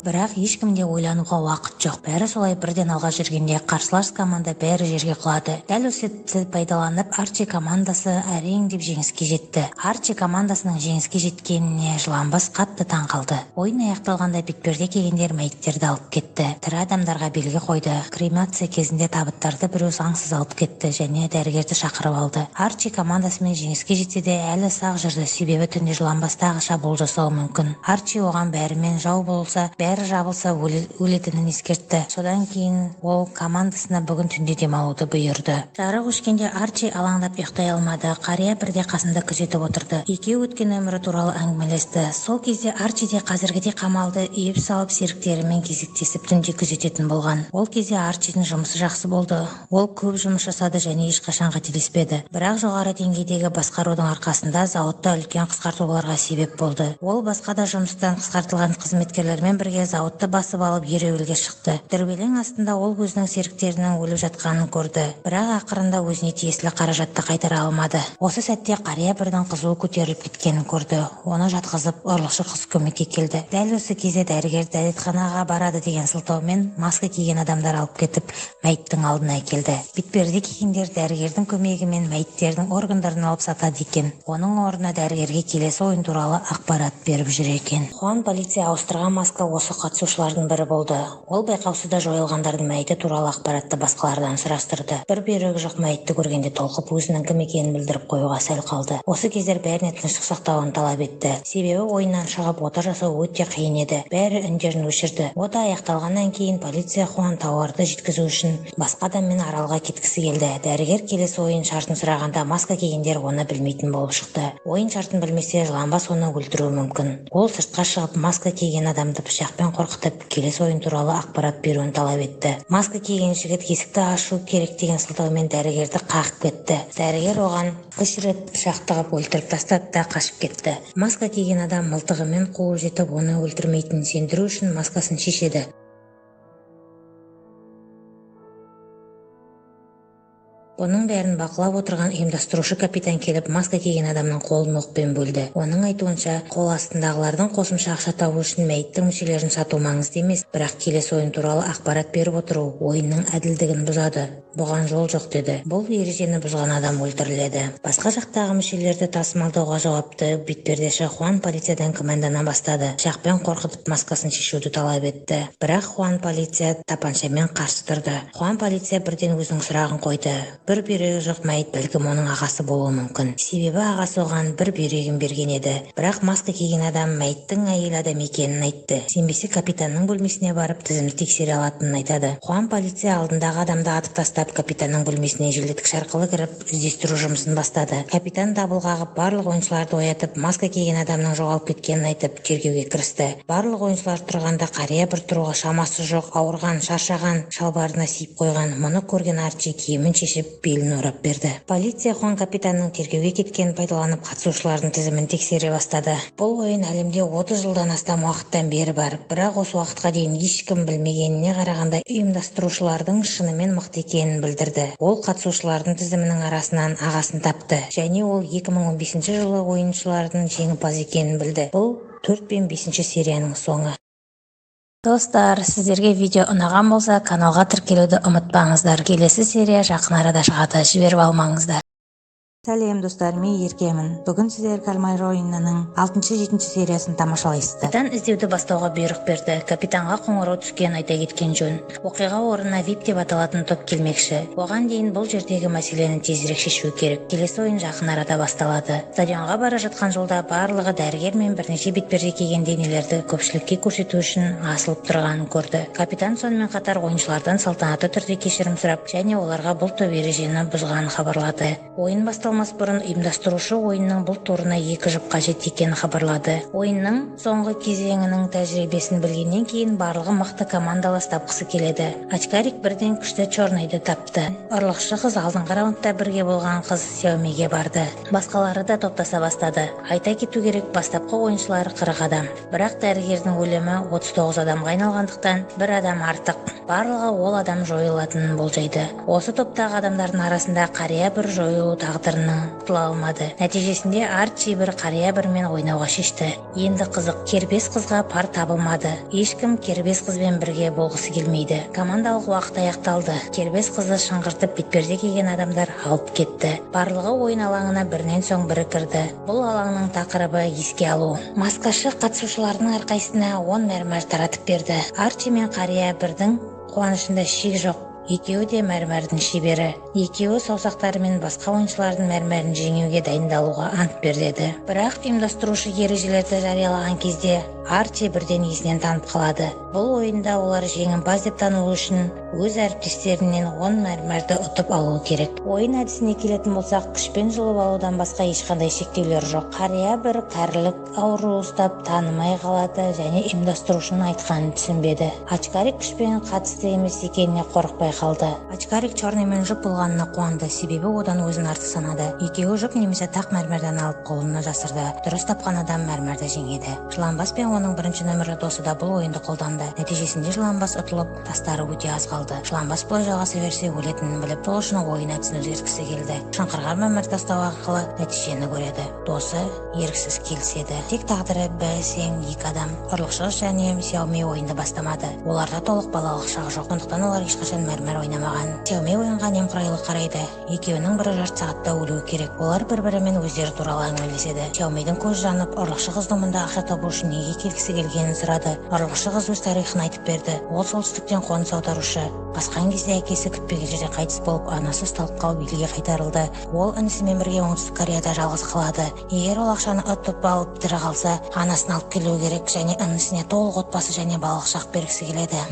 Бірақ ешкімде ойлануға уақыт жоқ. Бәрі солай бірден алға жүргенде қарсылас команда бәрі жерге құлады. Дәл осы сәтті пайдаланып Арчи командасы әрең деп жеңіске жетті. Арчи командасының жеңіске жеткеніне жыланбас қатты таң қалды. Ойын аяқталғанда бетперде кигендер мәйіттерді алып кетті. Тірі адамдарға белгі қойды. Кремация кезінде табыттарды біреу заңсыз алып кетті және дәрігерді шақырып алды. Арчи командасымен жеңіске жетсе де әлі сақ жүрді, себебі түнде жыланбас тағы шабуыл жасауы мүмкін. Арчи оған бәрімен жау болса, жабылса өлетінін ескертті. Содан кейін ол командасына бүгін түнде демалуды бұйырды. Жарық өшкенде Арчи алаңдап ұйықтай алмады. Қария бірде қасында күзетіп отырды. Екеуі өткен өмірі туралы әңгімелесті. Сол кезде Арчи де қазіргідей қамалды үйіп салып серіктерімен кезектесіп түнде күзететін болған. Ол кезде Арчидің жұмысы жақсы болды. Ол көп жұмыс жасады және ешқашан қателеспеді. Бірақ жоғары деңгейдегі басқарудың арқасында зауытта үлкен қысқартуларға себеп болды. Ол басқа да жұмыстан қысқартылған қызметкерлермен бірге зауытты басып алып ереуілге шықты. Дүрбелең астында ол өзінің серіктерінің өліп жатқанын көрді. Бірақ ақырында өзіне тиесілі қаражатты қайтара алмады. Осы сәтте қария бірдің қызуы көтеріліп кеткенін көрді. Оны жатқызып, ұрлықшы қыз көмекке келді. Дәл осы кезде дәрігер дәретханаға барады деген сылтаумен маска киген адамдар алып кетіп, мәйіттің алдына келді. Бетперде кигендер дәрігердің көмегімен мәйіттердің органдарын алып сатады екен. Оның орнына дәрігерге келесі ойын туралы ақпарат беріп жүр екен. Хуан полиция ауыстырған маска осы қатысушылардың бірі болды. Ол байқаусызда жойылғандардың мәйіті туралы ақпаратты басқалардан сұрастырды. Бір бүйрегі жоқ мәйітті көргенде толқып, өзінің кім екенін білдіріп қоюға сәл қалды. Осы кездер бәріне тыныштық сақтауын талап етті. Себебі ойыннан шығып ота жасау өте қиын еді. Бәрі үндерін өшірді. Ота аяқталғаннан кейін полиция Хуан тауарды жеткізу үшін басқа адаммен аралға кеткісі келді. Дәрігер келесі ойын шартын сұрағанда маска кигендер оны білмейтін болып шықты. Ойын шартын білмесе жыланбас оны өлтіруі мүмкін. Ол сыртқа шығып маска киген адамды пышақпен қорқытып, келесі ойын туралы ақпарат беруін талап етті. Маска киген жігіт есікті ашу керек деген сылтаумен дәрігерді қағып кетті. Дәрігер оған 3 рет пышақ тығып өлтіріп тастады да қашып кетті. Маска киген адам мылтығымен қуып жетіп, оны өлтірмейтінін сендіру үшін маскасын шешеді. Бұның бәрін бақылап отырған ұйымдастырушы капитан келіп, маска киген адамның қолын оқпен бөлді. Оның айтуынша, қол астындағылардың қосымша ақша табу үшін мәйіттің мүшелерін сату маңызды емес, бірақ келесі ойын туралы ақпарат беріп отыру ойынның әділдігін бұзады. Бұған жол жоқ деді. Бұл ережені бұзған адам өлтіріледі. Басқа жақтағы мүшелерді тасымалдауға жауапты бетпердеші Хуан полициядан күмәндана бастады. Пышақпен қорқытып маскасын шешуді талап етті. Бірақ Хуан полиция тапаншамен қарсы тұрды. Хуан полиция бірден өзінің сұрағын қойды. Бір бүйрегі жоқ мәйіт бәлкім оның ағасы болуы мүмкін. Себебі ағасы оған бір бүйрегін берген еді. Бірақ маска киген адам мәйіттің әйел адам екенін айтты. Сенбесе, капитанның бөлмесіне барып тізімді тексере алатынын айтады. Хуан полиция алдындағы адамды атып тастап, капитанның бөлмесіне желдеткіш арқылы кіріп, іздестіру жұмысын бастады. Капитан дабыл қағып, барлық ойыншыларды оятып, маска киген адамның жоғалып кеткенін айтып, тергеуге кірісті. Барлық ойыншылар тұрғанда, қария бір тұруға шамасы жоқ, ауырған, шаршаған, шалбарына сиіп қойған. Мұны көрген Арчи киімін шешіп, белін орап берді. Полиция Хуан капитанның тергеуге кеткенін пайдаланып, қатысушылардың тізімін тексере бастады. Бұл ойын әлемде 30 жылдан астам уақыттан бері бар, бірақ осы уақытқа дейін ешкім білмегеніне қарағанда, ұйымдастырушылардың шынымен мықты екенін білдірді. Ол қатысушылардың тізімінің арасынан ағасын тапты және ол 2015 жылы ойыншылардың жеңімпаз екенін білді. Бұл 4 пен 5 серияның соңы. Достар, сіздерге видео ұнаған болса, каналға тіркелуді ұмытпаңыздар. Келесі серия жақын арада шығады, жіберіп алмаңыздар. Сәлем, достар, мен Еркемін. Бүгін сіздер кальмар ойынының 6-7 сериясын тамашалайсыздар. Капитан іздеуді бастауға бұйрық берді. Капитанға қоңырау түскенін айта кеткен жөн. Оқиға орнына ВИП деп аталатын топ келмекші. Оған дейін бұл жердегі мәселені тезірек шешу керек. Келесі ойын жақын арада басталады. Стадионға бара жатқан жолда барлығы дәрігер мен бірнеше бетперде киген денелерді көпшілікке көрсету үшін асылып тұрғанын көрді. Капитан сонымен қатар ойыншылардан салтанатты түрде кешірім сұрап және оларға бұл топ ережені бұзғанын хабарлады. Ойын басталмас бұрын ұйымдастырушы ойынның бұл турына екі жұп қажет екенін хабарлады. Ойынның соңғы кезеңінің тәжірибесін білгеннен кейін барлығы мықты командалас тапқысы келеді. Очкарик бірден күшті Черныйды тапты. Ұрлықшы қыз алдыңғы раундта бірге болған қыз Сяомиге барды. Басқалары да топтаса бастады. Айта кету керек, бастапқы ойыншылар 40 адам. Бірақ дәрігердің өлімі 39 адамға айналғандықтан, бір адам артық. Барлығы ол адам жойылатынын болжайды. Осы топтағы адамдардың арасында қария бір жойылу тағдырының құтыла алмады. Нәтижесінде Арчи бір қария бірмен ойнауға шешті. Енді қызық, кербез қызға пар табылмады. Ешкім кербез қызбен бірге болғысы келмейді. Командалық уақыт аяқталды. Кербез қызды шыңғыртып, бетперде киген адамдар алып кетті. Барлығы ойын алаңына бірінен соң бірі кірді. Бұл алаңның тақырыбы — еске алу. Маскашы қатысушылардың әрқайсысына 10 мәрмәр таратып берді. Арчи мен қария бірдің қуанышында шек жоқ. Екеуі де мәрмәрдің шебері. Екеуі саусақтарымен басқа ойыншылардың мәрмәрін жеңуге дайындалуға ант береді. Бірақ ұйымдастырушы ережелерді жариялаған кезде Арчи бірден есінен танып қалады. Бұл ойында олар жеңімпаз деп танылу үшін өз әріптестерінен 10 мәрмәрді ұтып алуы керек. Ойын әдісіне келетін болсақ, күшпен жұлып алудан басқа ешқандай шектеулер жоқ. Қария бір кәрілік ауру ұстап, танымай қалады және ұйымдастырушының айтқанын түсінбеді. Очкарик күшпен қатысты емес екеніне қорықпай қалды. Очкарик Черныймен жұп болғанына қуанды, себебі одан өзін артық санады. Екеуі жұп немесе тақ мәрмәрден алып, қолына жасырды. Дұрыс тапқан адам мәрмәрді жеңеді. Жыланбас пен оның бірінші нөмірлі досы да бұл ойынды қолданды. Нәтижесінде Жыланбас ұтылып, тастары өте аз қалды. Жыланбас бұлай жалғаса берсе өлетінін біліп, сол үшін ойын әдісін өзгерткісі келді. Шұңқырға мәрмәр тастау арқылы нәтижені көреді. Досы еріксіз келіседі. Тек тағдыры бәсең екі адам, ұрлықшы және Сяоми, ойынды бастамады. Оларда толық балалық шақ жоқ, сондықтан олар ешқашан мәрмәр ойнамаған. Сяоми ойынға немқұрайлы қарайды. Екеуінің бірі жарты сағатта өлуі керек. Олар бір бірімен өздері туралы әңгімелеседі. Сяомидің көзі жанып, ұрлықшы қыздың мұнда ақша табу үшін неге келгісі келгенін сұрады. Ұрлықшы қыз өз тарихын айтып берді. Ол солтүстіктен қоныс аударушы. Басқан кезде әкесі күтпеген жерде қайтыс болып, анасы ұсталып қалып, елге қайтарылды. Ол інісімен бірге Оңтүстік Кореяда жалғыз қалады. Егер ол ақшаны ұтып алып, тірі қалса, анасын алып келуі керек және інісіне толық отбасы және балалық шақ бергісі келеді.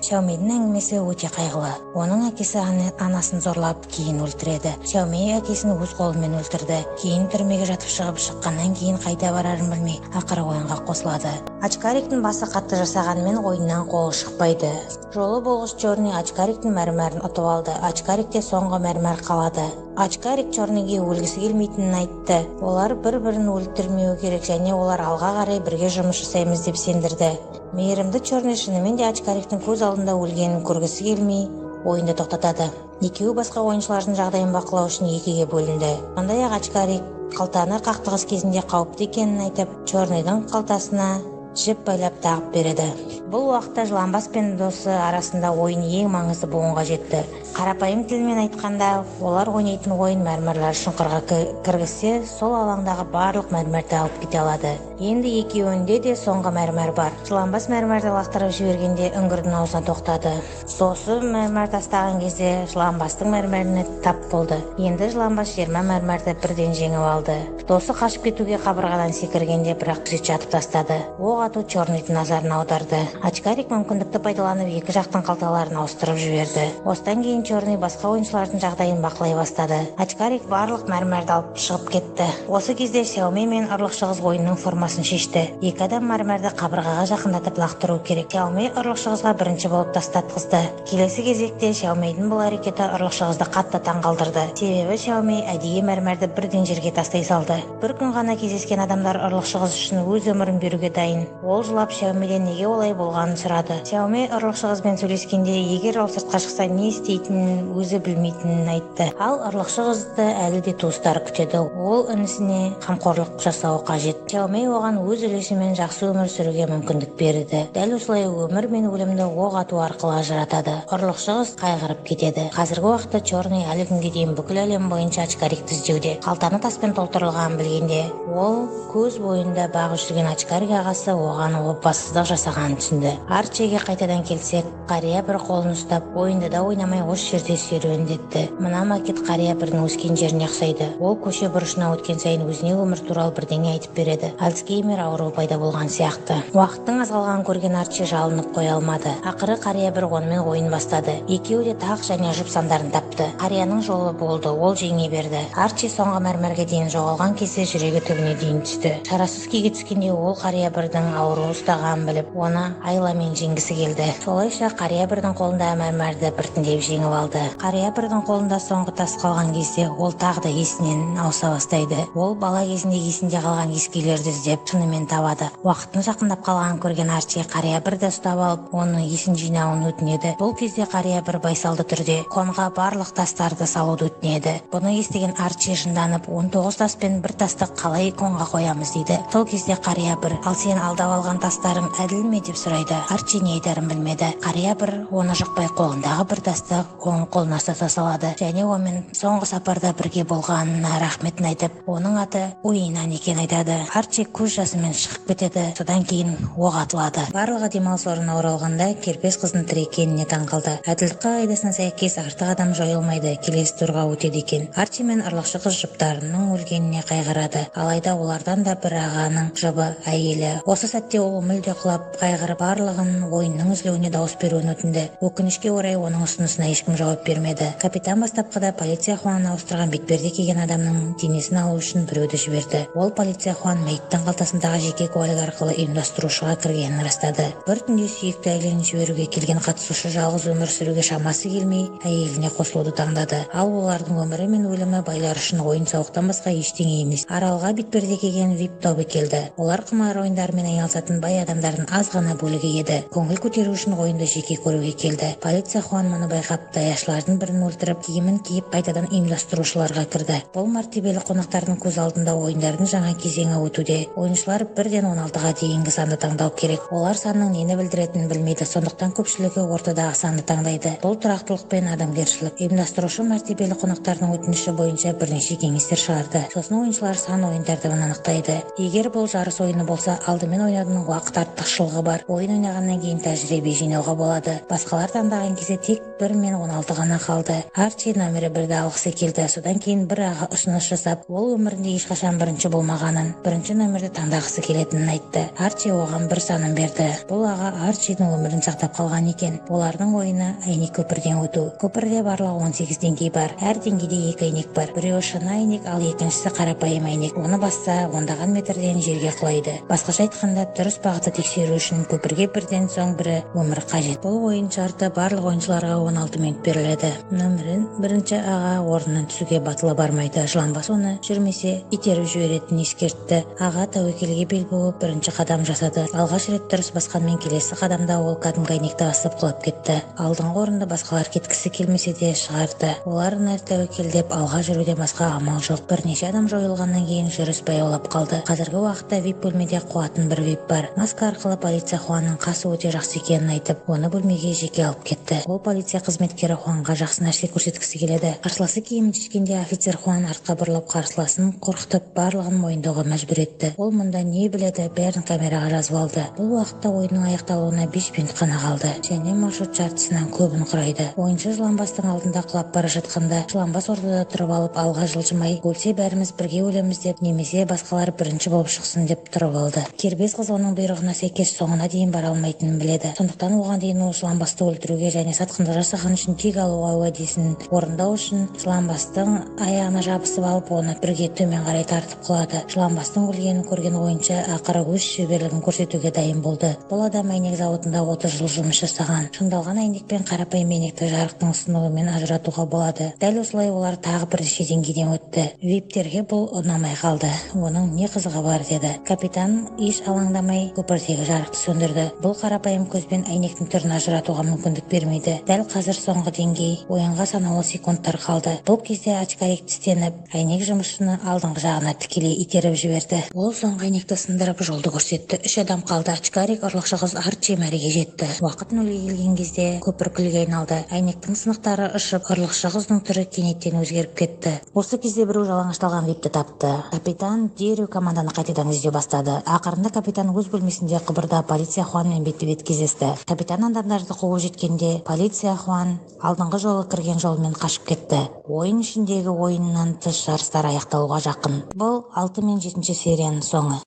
Сяомидің әңгімесі өте қайғылы. Оның әкесі анасын зорлап, кейін өлтіреді. Сяоми әкесін өз қолымен өлтірді. Кейін түрмеге жатып шығып, шыққаннан кейін қайда барарын білмей, ақыры ойынға қосылады. Очкариктің басы қатты жасағанымен, ойыннан қолы шықпайды. Жолы болғыш Черный очкариктің мәрмәрін ұтып алды. Очкарикте соңғы мәрмәр қалады. Очкарик Черныйге өлгісі келмейтінін айтты. Олар бір бірін өлтірмеуі керек және олар алға қарай бірге жұмыс жасаймыз деп сендірді. Мейірімді Черный шынымен де очкариктің көз алдында өлгенін көргісі келмей, ойынды тоқтатады. Екеуі басқа ойыншылардың жағдайын бақылау үшін екіге бөлінді. Сондай ақ очкарик қалтаны қақтығыс кезінде қауіпті екенін айтып, Черныйдың қалтасына Жіп байлап тағып береді. Бұл уақытта Жыланбас пен досы арасында ойын ең маңызды буынға жетті. Қарапайым тілмен айтқанда, олар ойнайтын ойын мәрмәрлер шұңқырға кіргізсе, сол алаңдағы барлық мәрмәрді алып кете алады. Енді екеуінде де соңғы мәрмәр бар. Жыланбас мәрмәрді лақтырып жібергенде үңгірдің аузына тоқтады. Досы мәрмәр тастаған кезде Жыланбастың мәрмәріне тап болды. Енді Жыланбас 20 мәрмәрді бірден жеңіп алды. Досы қашып кетуге қабырғадан секіргенде, бірақ күзетші атып тастады. Оқ ату Черныйдың назарын аударды. Очкарик мүмкіндікті пайдаланып, екі жақтың қалталарын ауыстырып жіберді. Осыдан кейін Черный басқа ойыншылардың жағдайын бақылай бастады. Очкарик барлық мәрмәрді алып шығып кетті. Осы кезде Сяомей мен ұрлықшы қыз ойынның формасын шешті. Екі адам мәрмәрді қабырғаға жақындатып лақтыру керек. Сяомей ұрлықшы қызға бірінші болып тастатқызды. Келесі кезекте Сяомейдің бұл әрекеті ұрлықшы қызды қатты таңғалдырды. Себебі Сяомей әдейі мәрмәрді бірден жерге тастай салды. Бір күн ғана кездескен адамдар ұрлықшы қыз үшін өз өмірін беруге дайын. Ол жылап, Сяомейден неге олай болғанын сұрады. Сяомей ұрлықшы қызбен сөйлескенде, егер ол сыртқа шықса, не істейтінін өзі білмейтінін айтты. Ал ұрлықшы қызды әлі де туыстары күтеді. Ол інісіне қамқорлық жасауы қажет. Сяомей оған өз үлесімен жақсы өмір сүруге мүмкіндік берді. Дәл осылай өмір мен өлімді оқ ату арқылы ажыратады. Ұрлықшы қыз қайғырып кетеді. Қазіргі уақытта Черный әлі күнге дейін бүкіл әлем бойынша очкарикті іздеуде. Қалтаны таспен толтырылғанын білгенде, ол көз бойында бағып жүрген очкарик ағасы оған опасыздық жасағанын түсінді. Арчиге қайтадан келсек, қария бір қолын ұстап, ойынды да ойнамай осы жерде серуендетті. Мына макет қария бірдің өскен жеріне ұқсайды. Ол көше бұрышына өткен сайын өзіне өмір туралы бірдеңе айтып береді. Альцгеймер ауруы пайда болған сияқты. Уақыттың аз қалғанын көрген Арчи жалынып қоя алмады. Ақыры қария бір онымен ойын бастады. Екеуі де тақ және жұп сандарын тапты. Қарияның жолы болды, ол жеңе берді. Арчи соңғы мәрмәрге дейін жоғалған кезде жүрегі түбіне дейін түсті. Шарасыз күйге түскенде ол қария бірдің ауруы ұстағанын біліп, оны айламен жеңгісі келді. Солайша қария бірдің қолында мәрмәрді біртіндеп жеңіп алды. Қария бірдің қолында соңғы тас қалған кезде ол тағы да есінен ауыса бастайды. Ол бала кезінде есінде қалған ескүйлерді іздеп шынымен табады. Уақыттың жақындап қалғанын көрген Арчи қария бірді ұстап алып, оны есін жинауын өтінеді. Бұл кезде қария бір байсалды түрде конға барлық тастарды салуды өтінеді. Бұны естіген Арчи жынданып, 19 таспен бір тасты қалай конға қоямыз дейді. Сол кезде қария бір, ал сен алдап алған тастарың әділ ме деп сұрайды. Арчи не айтарын білмеді. Қария бір оны жықпай қолындағы бір тасты оның қолына ұстата салады және онымен соңғы сапарда бірге болғанына рахметін айтып, оның аты Уинан екенін айтады. Арчи көз жасымен шығып кетеді. Содан кейін оқ атылады. Барлығы демалыс орнына оралғанда керпес қыздың тірі екеніне таң қалды. Әділдік қағидасына сәйкес артық адам жойылмайды, келесі турға өтеді екен. Арчи мен ұрлықшы қыз жұптарының өлгеніне қайғырады. Алайда олардан да бір ағаның жұбы әйелі. Осы сәтте ол мүлде құлап, қайғырып, барлығын ойынның үзілуіне дауыс беруін өтінді. Өкінішке орай, оның ұсынысына ешкім жауап бермеді. Капитан бастапқыда полиция Хуанын ауыстырған бетперде киген адамның денесін алу үшін біреуді жіберді. Ол полиция Хуан мәйіттің қалтасындағы жеке куәлік арқылы ұйымдастырушыға кіргенін растады. Бір түнде сүйікті әйелін жіберуге келген қатысушы жалғыз өмір сүруге шамасы келмей, әйеліне қосылуды таңдады. Ал олардың өмірі мен өлімі байлар үшін ойын-сауықтан басқа ештеңе емес. Аралға бетперде киген вип тобы келді. Олар құмар ойындарымен айналысатын бай адамдардың аз ғана бөлігі еді. Көңіл көтеру үшін ойынды жеке көруге келді. Полиция Хуан мұны байқап, даяшылардың бірін өлтіріп, киімін киіп қайтадан ұйымдастырушыларға кірді. Бұл мәртебелі қонақтардың көз алдында ойындардың жаңа кезеңі өтуде. Ойыншылар бірден 16-ға дейінгі санды таңдау керек. Олар санның нені білдіретінін білмейді, сондықтан көпшілігі ортадағы санды таңдайды. Бұл тұрақтылық пен адамгершілік. Ұйымдастырушы мәртебелі қонақтардың өтініші бойынша бірнеше кеңестер шығарды. Сосын ойыншылар сан ойын тәртібін анықтайды. Егер бұл жарыс ойыны болса, алдымен ойнаудың уақыт артықшылығы бар. Ойын ойнағаннан кейін тәжірибе жинауға болады. Басқалар таңдаған кезде тек 1 мен 16 ғана қалды. Арчи номері бірді алғысы келді. Содан кейін бір аға ұсыныс жасап, ол өмірінде ешқашан бірінші болмағанын, бірінші номерді таңдағысы келетінін айтты. Арчи оған бір санын берді. Бұл аға Арчидің өмірін сақтап қалған екен. Олардың ойыны әйнек көпірден өту. Көпірде барлығы 18 деңгей бар. Әр деңгейде екі әйнек бар. Біреуі шыны әйнек, ал екіншісі қарапайым әйнек. Оны басса, ондаған метрден жерге құлайды. Басқаша айтқанда, дұрыс бағытты тексеру үшін көпірге бірден соң бірі өмір қажет. Бұл ойын шарты: барлық ойыншыларға 16 минут беріледі. Нөмірін бірінші аға орнынан түсуге батылы бармайды. Жыланбас оны жүрмесе итеріп жіберетінін ескертті. Аға тәуекелге бел буып, бірінші қадам жасады. Алғаш рет дұрыс басқанмен, келесі қадамда ол кәдімгі әйнекті басып құлап кетті. Алдыңғы орынды басқалар кеткісі келмесе де шығарды. Олар тәуекелдеп алға жүруден басқа амал жоқ. Бірнеше адам жойылғаннан кейін жүріс баяулап қалды. Қазіргі уақытта вип бөлмеде қуатын бір вип бар. Маска арқылы полиция Хуанның қасы өте жақсы екенін айтып, оны бөлмеге жеке алып кетті. Ол полиция қызметкері Хуанға жақсы нәрсе көрсеткісі келеді. Қарсыласы киімін шешкенде офицер Хуан артқа бұрылып қарсыласын қорқытып, барлығын мойындауға мәжбүр етті. Ол мұнда не біледі, бәрін камераға жазып алды. Бұл уақытта ойынның аяқталуына 5 минут қана қалды және маршрут жартысынан көбін құрайды. Ойыншы жыланбастың алдында құлап бара жатқанда, жыланбас ортада тұрып алып алға жылжымай, өлсе бәріміз бірге өлеміз деп, немесе басқалар бірінші болып шықсын деп тұрып алды. Кербез қыз оның бұйрығына сәйкес соңына дейін бара алмайтынын біледі. Сондықтан оған дейін ол жыланбасты өлтіруге және сатқындық жасаған үшін кек алуға уәдесін орындау үшін жыланбастың аяғына жабысып алып, оны бірге төмен қарай тартып құлады. Жыланбастың өлгенін көрген ойыншы ақыры өз шеберлігін көрсетуге дайын болды. Бұл адам әйнек зауытында 30 жыл жұмыс жасаған. Шыңдалған әйнек пен қарапайым әйнекті жарықтың сынуымен ажыратуға болады. Дәл осылай олар тағы бірнеше деңгейден өтті. Виптерге бұл ұнамай қалды. Оның не қызығы бар деді. Капитан еш алаңдамай көпірдегі жарықты сөндірді. Бұл қарапайым көзбен әйнектің түрін ажыратуға мүмкіндік бермейді. Дәл қазір соңғы деңгей, ойынға санаулы секундтар қалды. Бұл кезде очкарик тістеніп, әйнек жұмысшыны алдыңғы жағына тікелей итеріп жіберді. Ол соңғы әйнекті сындырып жолды көрсетті. 3 адам қалды. Очкарик, ұрлықшы қыз Арчи мәреге жетті. Уақыт нөлге келген кезде көпір күлге айналды. Әйнектің сынықтары ұшып, ұрлықшы қыздың түрі кенеттен өзгеріп кетті. Осы кезде біреу жалаңашталған випті тапты. Капитан дереу команданы қайтадан іздеу бастады. Ақырында капитан өз бөлмесінде құбырда полиция Хуанмен бетпе-бет кездесті. Капитан адамдарды қуып жеткенде полиция Хуан алдыңғы жолы кірген жолмен қашып кетті. Ойын ішіндегі ойыннан тыс жарыстар аяқталуға жақын. Бұл 6 мен 7 серияның соңы.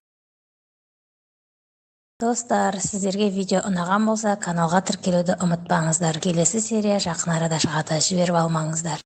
Достар, сіздерге видео ұнаған болса, каналға тіркелуді ұмытпаңыздар. Келесі серия жақын арада шығады, жіберіп алмаңыздар.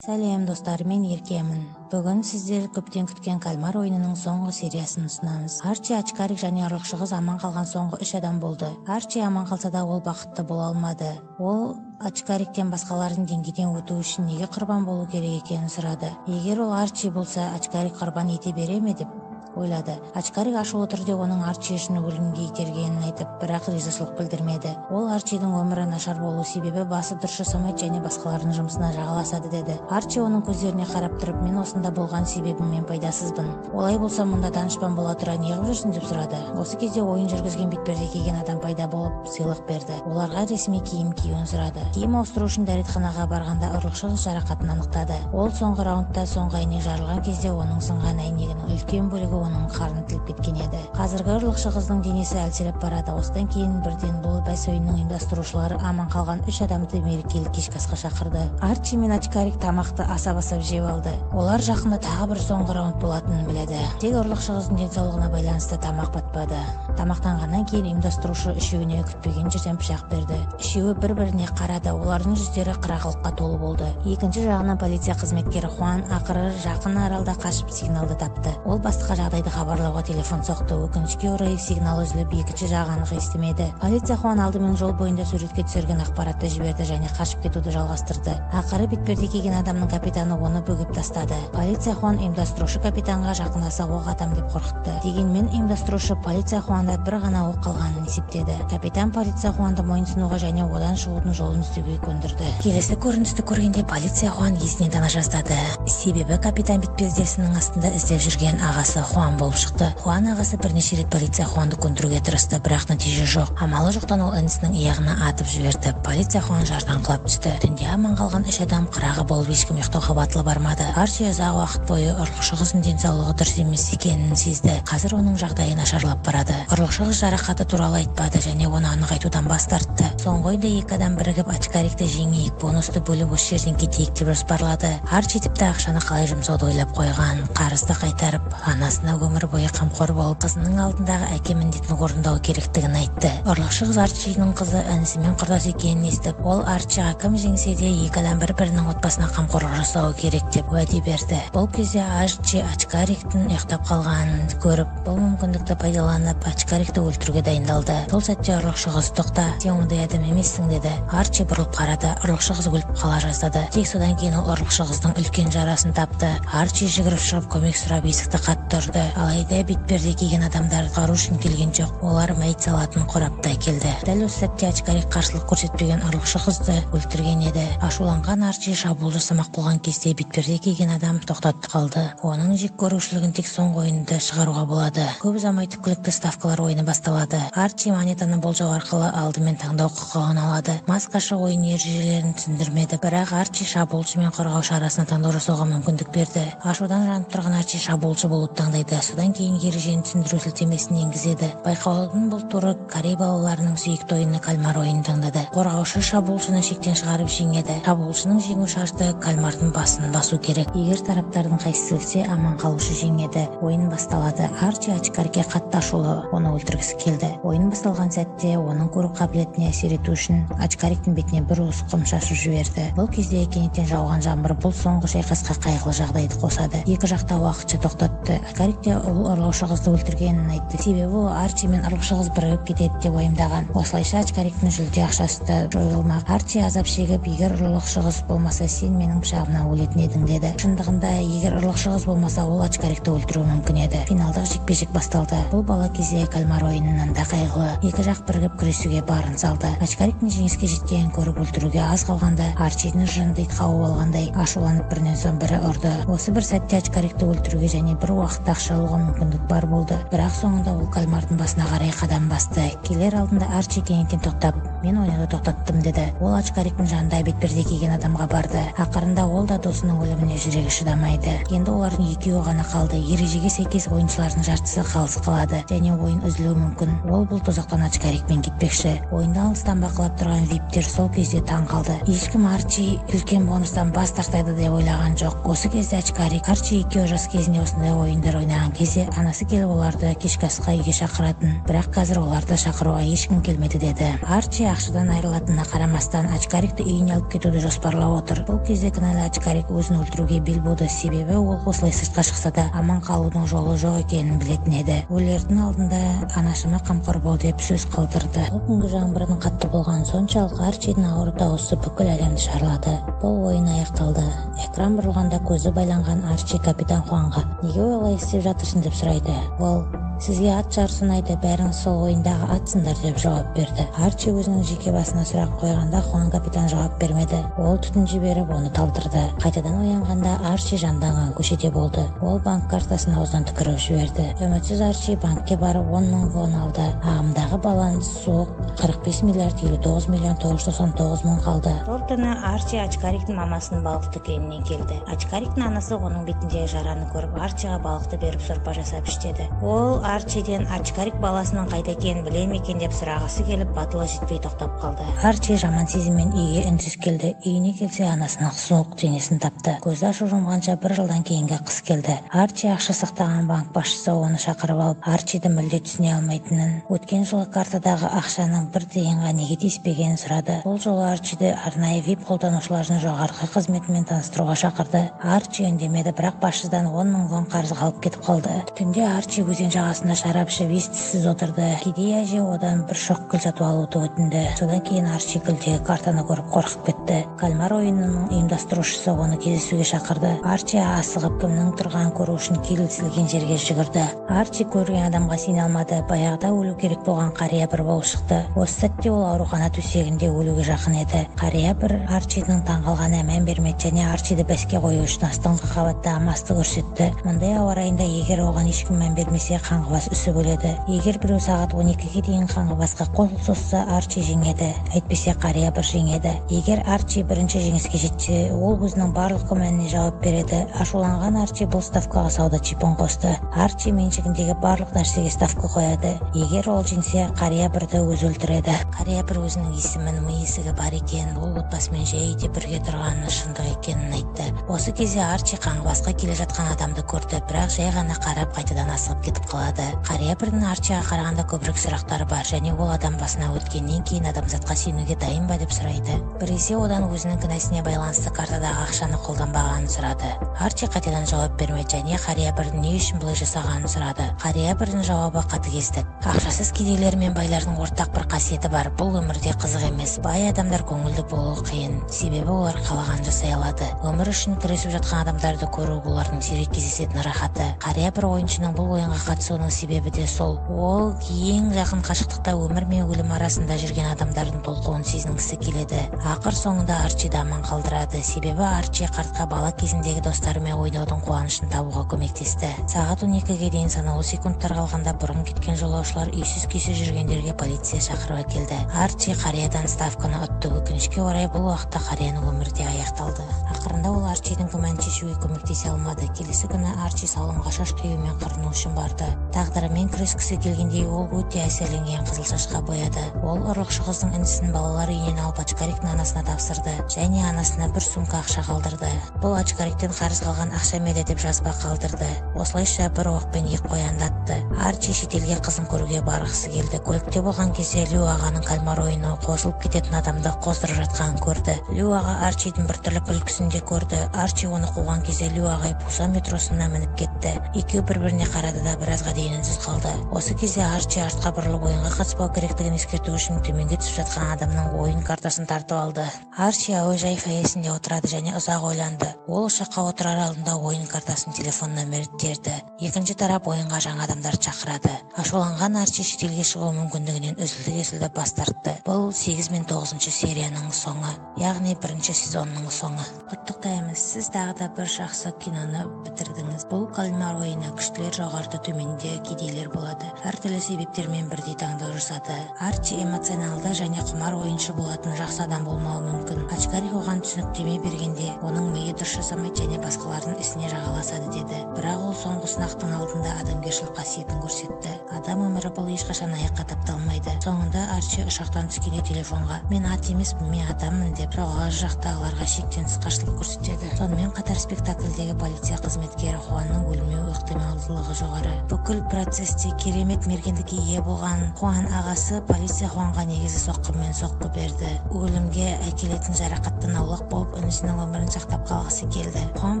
Сәлем достар, мен Еркемін. Бүгін сіздер көптен күткен кальмар ойынының соңғы сериясын ұсынамыз. Арчи, очкарик және ұрлықшы қыз аман қалған соңғы 3 адам болды. Арчи аман қалса да ол бақытты бола алмады. Ол очкариктен басқалардың деңгейден өту үшін неге құрбан болу керек екенін сұрады. Егер ол Арчи болса, очкарик құрбан ете бере ме деп ойлады. Очкарик ашулы түрде оның Арчи үшін өлімге итергенін айтып, бірақ ризашылық білдірмеді. Ол Арчидің өмірі нашар болу себебі басы дұрыс жасамайды және басқалардың жұмысына жағаласады деді. Арчи оның көздеріне қарап тұрып, мен осында болған себебіммен пайдасызбын. Олай болса мұнда данышпан бола тұра неғып жүрсің деп сұрады. Осы кезде ойын жүргізген бетперде киген адам пайда болып, сыйлық берді. Оларға ресми киім киюін сұрады. Киім ауыстыру үшін дәретханаға барғанда ұрлықшы жарақатын анықтады. Ол соңғы раундта соңғы әйнек жарылған кезде оның сынған әйнегінің үлкен бөлігі оның қарнын тіліп кеткен еді. Қазіргі ұрлықшы қыздың денесі әлсіреп барады. Осыдан кейін бірден бұл бәс ойынның ұйымдастырушылары аман қалған 3 адамды мерекелік кешкі асқа шақырды. Арчи мен очкарик тамақты асап-асап жеп алды. Олар жақында тағы бір соңғы раунд болатынын біледі. Тек ұрлықшы қыздың денсаулығына байланысты тамақ батпады. Тамақтанғаннан кейін ұйымдастырушы үшеуіне күтпеген жерден пышақ берді. Үшеуі бір-біріне қарады. Олардың жүздері қырағылыққа толы болды. Екінші жағынан полиция қызметкері Хуан ақыры жақын аралда қашып сигналды тапты. Ол бастыққа жағдайды хабарлауға телефон соқты. Өкінішке орай сигнал үзіліп, екінші жағы анық естімеді. Полиция Хуан алдымен жол бойында суретке түсірген ақпаратты жіберді және қашып кетуді жалғастырды. Ақыры бетперде киген адамның капитаны оны бөгеп тастады. Полиция Хуан ұйымдастырушы капитанға жақындаса оқ атам деп қорқытты. Дегенмен ұйымдастырушы полиция Хуанда бір ғана оқ қалғанын есептеді. Капитан полиция Хуанды мойынсынуға және одан шығудың жолын іздеуге көндірді. Келесі көріністі көргенде полиция Хуан есінен тана жаздады. Себебі капитан бетпердесінің астында іздеп жүрген ағасы Хуан болып шықты. Хуан ағасы бірнеше рет полиция Хуанды көндіруге тырысты, бірақ нәтиже жоқ. Амалы жоқтан ол інісінің иығына атып жіберді. Полиция Хуан жардан құлап түсті. Түнде аман қалған 3 адам қырағы болып ешкім ұйықтауға батылы бармады. Арчи ұзақ уақыт бойы ұрлықшы қыздың денсаулығы дұрыс емес екенін сезді. Қазір оның жағдайы нашарлап барады. Ұрлықшы қыз жарақаты туралы айтпады және оны анық айтудан бас тартты. Соңғы ойда 2 адам бірігіп очкарикті жеңейік, бонусты бөліп осы жерден кетейік деп жоспарлады. Арчи тіпті ақшаны қалай жұмсауды ойлап қойған. Қарызды қайтарып, анасына өмір бойы қамқор болып, қызының алдындағы әке міндетін орындау керектігін айтты. Ұрлықшы қыз Арчидің қызы інісімен құрдас екенін естіп, ол Арчиға кім жеңсе де 2 адам бір-бірінің отбасына қамқорлық жасауы керек деп уәде берді. Бұл кезде Арчи очкариктің ұйықтап қалғанын көріп, бұл мүмкіндікті пайдаланып очкарикті өлтіруге дайындалды. Сол сәтте ұрлықшы қыз тоқта, сен ондай адам емессің деді. Арчи бұрылып қарады, ұрлықшы қыз өліп қала жаздады. Тек содан кейін ол ұрлықшы қыздың үлкен жарасын тапты. Арчи жүгіріп шығып көмек сұрап есікті қатты ұрды. тұрды. Алайда бетперде киген адамдар құтқару үшін келген жоқ. Олар мәйіт салатын қорапты әкелді. Дәл осы сәтте Очкарик қарсылық көрсетпеген ұрлықшы қызды өлтірген еді. Ашуланған Арчи шабуыл жасамақ болған кезде бетперде киген адам тоқтатып қалды. Оның жек көрушілігін тек соңғы ойында шығаруға болады. Көп ұзамай түпкілікті ставкалар ойыны басталады. Арчи монетаны болжау арқылы алдымен таңдау құқығын алады. Маскашы ойын ережелерін түсіндірмеді, бірақ Арчи шабуылшы мен қорғаушы арасында таңдау жасауға мүмкіндік берді. Ашудан жанып тұрған Арчи шабуылшы болуды таңдайды. Содан кейін ережені түсіндіру сілтемесін енгізеді. Байқаудың бұл туры корей балаларының сүйікті ойыны кальмар ойынын таңдады. Қорғаушы шабуылшыны шектен шығарып жеңеді. Шабуылшының жеңу шарты кальмардың басын басу керек. Егер тараптардың қайсысы өлсе, аман қалушы жеңеді. Ойын басталады. Арчи Очкарикке қатты ашулы, оны өлтіргісі келді. Ойын басталған сәтте оның көру қабілетіне әсер ету үшін Очкариктің бетіне бір уыс құм шашып жіберді. Бұл кезде кенеттен жауған жаңбыр бұл соңғы шайқасқа қайғылы жағдайды қосады. Екі жақта уақытша тоқтатты. Очкарик те ол ұрлаушы қызды өлтіргенін айтты. Себебі ол Арчи мен ұрлықшы қыз бірігіп кетеді деп уайымдаған. Осылайша Очкариктің жүлде ақшасы да жойылмақ. Арчи азап шегіп, егер ұрлықшы қыз болмаса, сен менің пышағымнан өлетін едің деді. Шындығында, егер ұрлықшы қыз болмаса, ол Очкарикті өлтіруі мүмкін еді. Финалдық жекпе-жек басталды. Бұл бала кезде кальмар ойынынан да қайғылы. Екі жақ бірігіп күресуге барын салды. Очкариктің жеңіске жеткенін көріп өлтіруге аз қалғанда, Арчидің жынды ит қауып алғандай ашуланып бірінен соң бірі ұрды. Осы бір сәтте Очкарикті өлтіруге және бір уақытта ақша алуға мүмкіндік бар болды. Бірақ соңында ол кальмардың басына қарай қадам басты. Келер алдында Арчи кенеттен тоқтап, мен ойнауды тоқтаттым деді. Ол Очкариктің жанында бетперде киген адамға барды. Ақырында ол да досының өліміне жүрегі шыдамайды. Енді олардың екеуі ғана қалды. Ережеге сәйкес ойыншылардың жартысы қалыс қалады және ойын үзілуі мүмкін. Ол бұл тұзақтан Очкарикпен кетпекші. Ойынды алыстан бақылап тұрған виптер сол кезде таң қалды. Ешкім Арчи үлкен бонустан бас тартады деп ойлаған жоқ. Осы кезде Очкарик Арчи екеуі жас кезінде осындай ойындар ойнаған кезде анасы келіп оларды кешкі асқа үйге шақыратын. Бірақ қазір оларды шақыруға ешкім келмеді деді. Арчи ақшадан айырылатынына қарамастан Очкарикті үйіне алып кетуді жоспарлап отыр. Бұл кезде кінәлі Очкарик өзін өлтіруге бел буды. Себебі ол осылай сыртқа шықса да аман қалудың жолы жоқ екенін білетін еді. Өлердің алдында анашыма қамқор бол деп сөз қалдырды. Бұл күнгі жаңбырдың қатты болғаны соншалық Арчидің ауыр дауысы бүкіл әлемді шарлады. Бұл ойын аяқталды. Экран бұрылғанда көзі байланған Арчи капитан Хуанға неге олай істеп жатырсың деп сұрайды. Ол сізге ат жарысы ұнайды, бәріңіз сол ойындағы атсыңдар деп жауап берді. Арчи өзінің жеке басына сұрақ қойғанда Хуан капитан жауап бермеді. Ол түтін жіберіп оны талдырды. Қайтадан оянғанда Арчи жанданған көшеде болды. Ол банк картасын аузынан түкіріп жіберді. Үмітсіз Арчи банкке барып 10 мың вон алды. Ағымдағы баланс суық 45 миллиард 59 миллион 999 мың қалды. Сол түні Арчи Очкариктің мамасының балық дүкеніне келді. Очкариктің анасы оның бетіндегі жараны көріп Арчиға балықты беріп сорпа жасап іштеді. Ол Арчиден Очкарик баласының қайда екенін біле ме екен деп сұрағысы келіп батылы жетпей тоқтап қалды. Арчи жаман сезіммен үйге үнсіз келді. Үйіне келсе анасының суық денесін тапты. Көзі ашып жұмғанша бір жылдан кейінгі қыс келді. Арчи ақша сақтаған банк басшысы оны шақырып алып, Арчиді мүлде түсіне алмайтынын, өткен жылы картадағы ақшаның бір тиынға неге тиіспегенін сұрады. Бұл жолы Арчиді арнайы VIP қолданушылардың жоғарғы қызметімен таныстыруға шақырды. Арчи үндемеді, бірақ басшыдан 10 мың вон қарызға алып кетіп қалды. Түнде Арчи өзен жағасында шарап ішіп ес-түссіз отырды. Кедей әже одан бір шоқ гүл сатып алуды өтінді. Содан кейін Арчи гүлдегі картаны көріп қорқып кетті. Кальмар ойынының ұйымдастырушысы оны кездесуге шақырды. Арчи асығып кімнің тұрғанын көру үшін келісілген жерге жүгірді. Арчи көрген адамға сене алмады. Баяғыда өлу керек болған қария бір болып шықты. Осы сәтте ол аурухана төсегінде өлуге жақын еді. Қария бір Арчидің таңғалғанына мән бермеді және Арчиді бәске қою үшін астыңғы қабаттағы масты көрсетті. Мұндай ауа райында егер оған ешкім мән бермесе, қаңғыбас үсіп өледі. Егер біреу сағат 12-ге дейін қаңғыбасқа қол созса, Арчи жеңеді. Әйтпесе қария бір жеңеді. Егер Арчи бірінші жеңіске жетсе, ол өзінің барлық күмәніне жауап береді. Ашуланған Арчи бұл ставкаға сауда чипін қосты. Арчи меншігіндегі барлық нәрсеге ставка қояды. Егер ол жеңсе, қария бірді өзі өлтіреді. Қария бір өзінің есімін, ми есігі бар екенін, ол отбасымен жай үйде бірге тұрғаны шындық екенін айтты. Осы кезде Арчи қаңғыбасқа келе жатқан адамды көрді, бірақ жай ғана қарап қайтадан асығып кетіп қалады. Қария бірдің Арчиға қарағанда көбірек сұрақтары бар және ол адам басына өткеннен кейін адамзатқа сенуге дайын ба деп сұрайды. Біресе одан өзінің кінәсіне байланысты картадағы ақшаны қолданбағанын сұрады. Арчи қайтадан жауап бермеді және қария бірдің не үшін бұлай жасағанын сұрады. Қария бірдің жауабы қатыгездік. Ақшасыз кедейлер мен байлардың ортақ бір қасиеті бар: бұл өмірде қызық емес. Бай адамдар көңілді болуы қиын, себебі олар қалағанын жасай алады. Өмір үшін күресіп жатқан адамдарды көру — олардың сирек кездесетін рахаты. Қария бір ойыншының бұл ойынға қатысуының себебі де сол: ол ең жақын қашықтықта өмір мен өлім арасында жүрген адамдардың толқуын сезінгісі келеді. Ақыр соңында Арчиді аман қалдырады, себебі Арчи қартқа бала кезіндегі достарымен ойнаудың қуанышын табуға көмектесті. Сағат 12-ге дейін санаулы секундтар қалғанда бұрын кеткен жолаушылар үйсіз күйсіз жүргендерге полиция шақырып әкелді. Арчи қариядан ставканы ұтты. Өкінішке орай, бұл уақытта қарияның өмірі де аяқталды. Ақырында ол Арчидің күмәнін шешуге көмектесе алмады. Келесі күні Арчи салонға шаш қию мен қырыну үшін барды. Тағдырымен күрескісі келгендей, ол өте әсерленген қызыл шашқа бояды. Ол ұрлықшы қыздың інісін балалар үйінен алып, очкариктің анасына тапсырды және анасына бір сумка ақша қалдырды. «Бұл очкариктен қарыз қалған ақшам еді», — деп жазба қалдырды. Осылайша бір оқпен екі қоянды атты. Арчи шетелге қызын көруге барғысы келді. Көлікте болған кезде Лю ағаның кальмар ойыны қосылып кететін адамды қоздырып жатқанын көрді. Лю аға Арчидің біртүрлі күлкісін де көрді. Арчи оны қуған кезде Лю ағай Пусан метросына мініп кетті. Екеуі бір біріне қарады да, біразға дейін үнсіз қалды. Осы кезде Арчи артқа бұрылып, ойынға қатыспау керектігін ескерту үшін төменге түсіп жатқан адамның ойын картасын тартып алды. Арчи әуежай фойесінде отырады және ұзақ ойланды. Ол ұшаққа отырар алдында ойын картасын телефон нөмірін терді. Екінші тарап ойынға жаңа адамдарды шақырады. Ашуланған Арчи шетелге шығу мүмкіндігінен үзілді кесілді бас тартты. Бұл сегіз мен тоғызыншы серияның соңы, яғни бірінші сезонның соңы. Құттықтаймыз, сіз тағы да бір жақсы киноны бітірдіңіз. Бұл кальмар ойыны. Күштілер жоғарыда, төменде кедейлер болады. Әртүрлі себептермен бірдей таңдау жасады. Арчи эмоционалды және құмар ойыншы болатын жақсы адам болмауы мүмкін. Очкарик оған түсініктеме бергенде, оның миы дұрыс жасамайды және басқалардың ісіне жағаласады деді. Бірақ ол соңғы сынақтың алдында адамгершілік қасиетін көрсетті. Адам өмірі — бұл ешқашан аяққа тапталмайды. Соңында Арчи ұшақтан түскенде телефонға «Мен ат емеспін, мен адаммын» деп, жоғары жақтағыларға шектен тыс қарсылық көрсетеді. Сонымен қатар спектакльдегі полиция қызметкері Хуанның өлмеу ықтималдылығы жоғары. Бүкіл процесте керемет мергендікке ие болған Хуан ағасы полиция Хуанға негізі соққымен соққы берді. Өлімге әкелетін жарақаттан аулақ болып, інісінің өмірін сақтап қалғысы келді. Хуан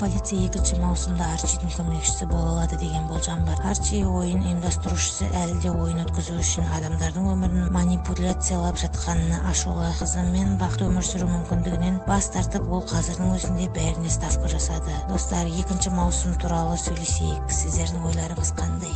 полиция екінші маусымда Арчидің көмекшісі бола алады деген болжам бар. Арчи ойын ұйымдастырушысы әлі де ойын өткізу үшін адамдардың өмірін манипуляциялап жатқанына ашулы. Қызымен бақытты өмір сүру мүмкіндігінен бас тартып, ол қазірдің өзінде бәріне ставка жасады. Достар, екінші маусым туралы сөйлесейік. Сіздердің ойларыңыз қандай?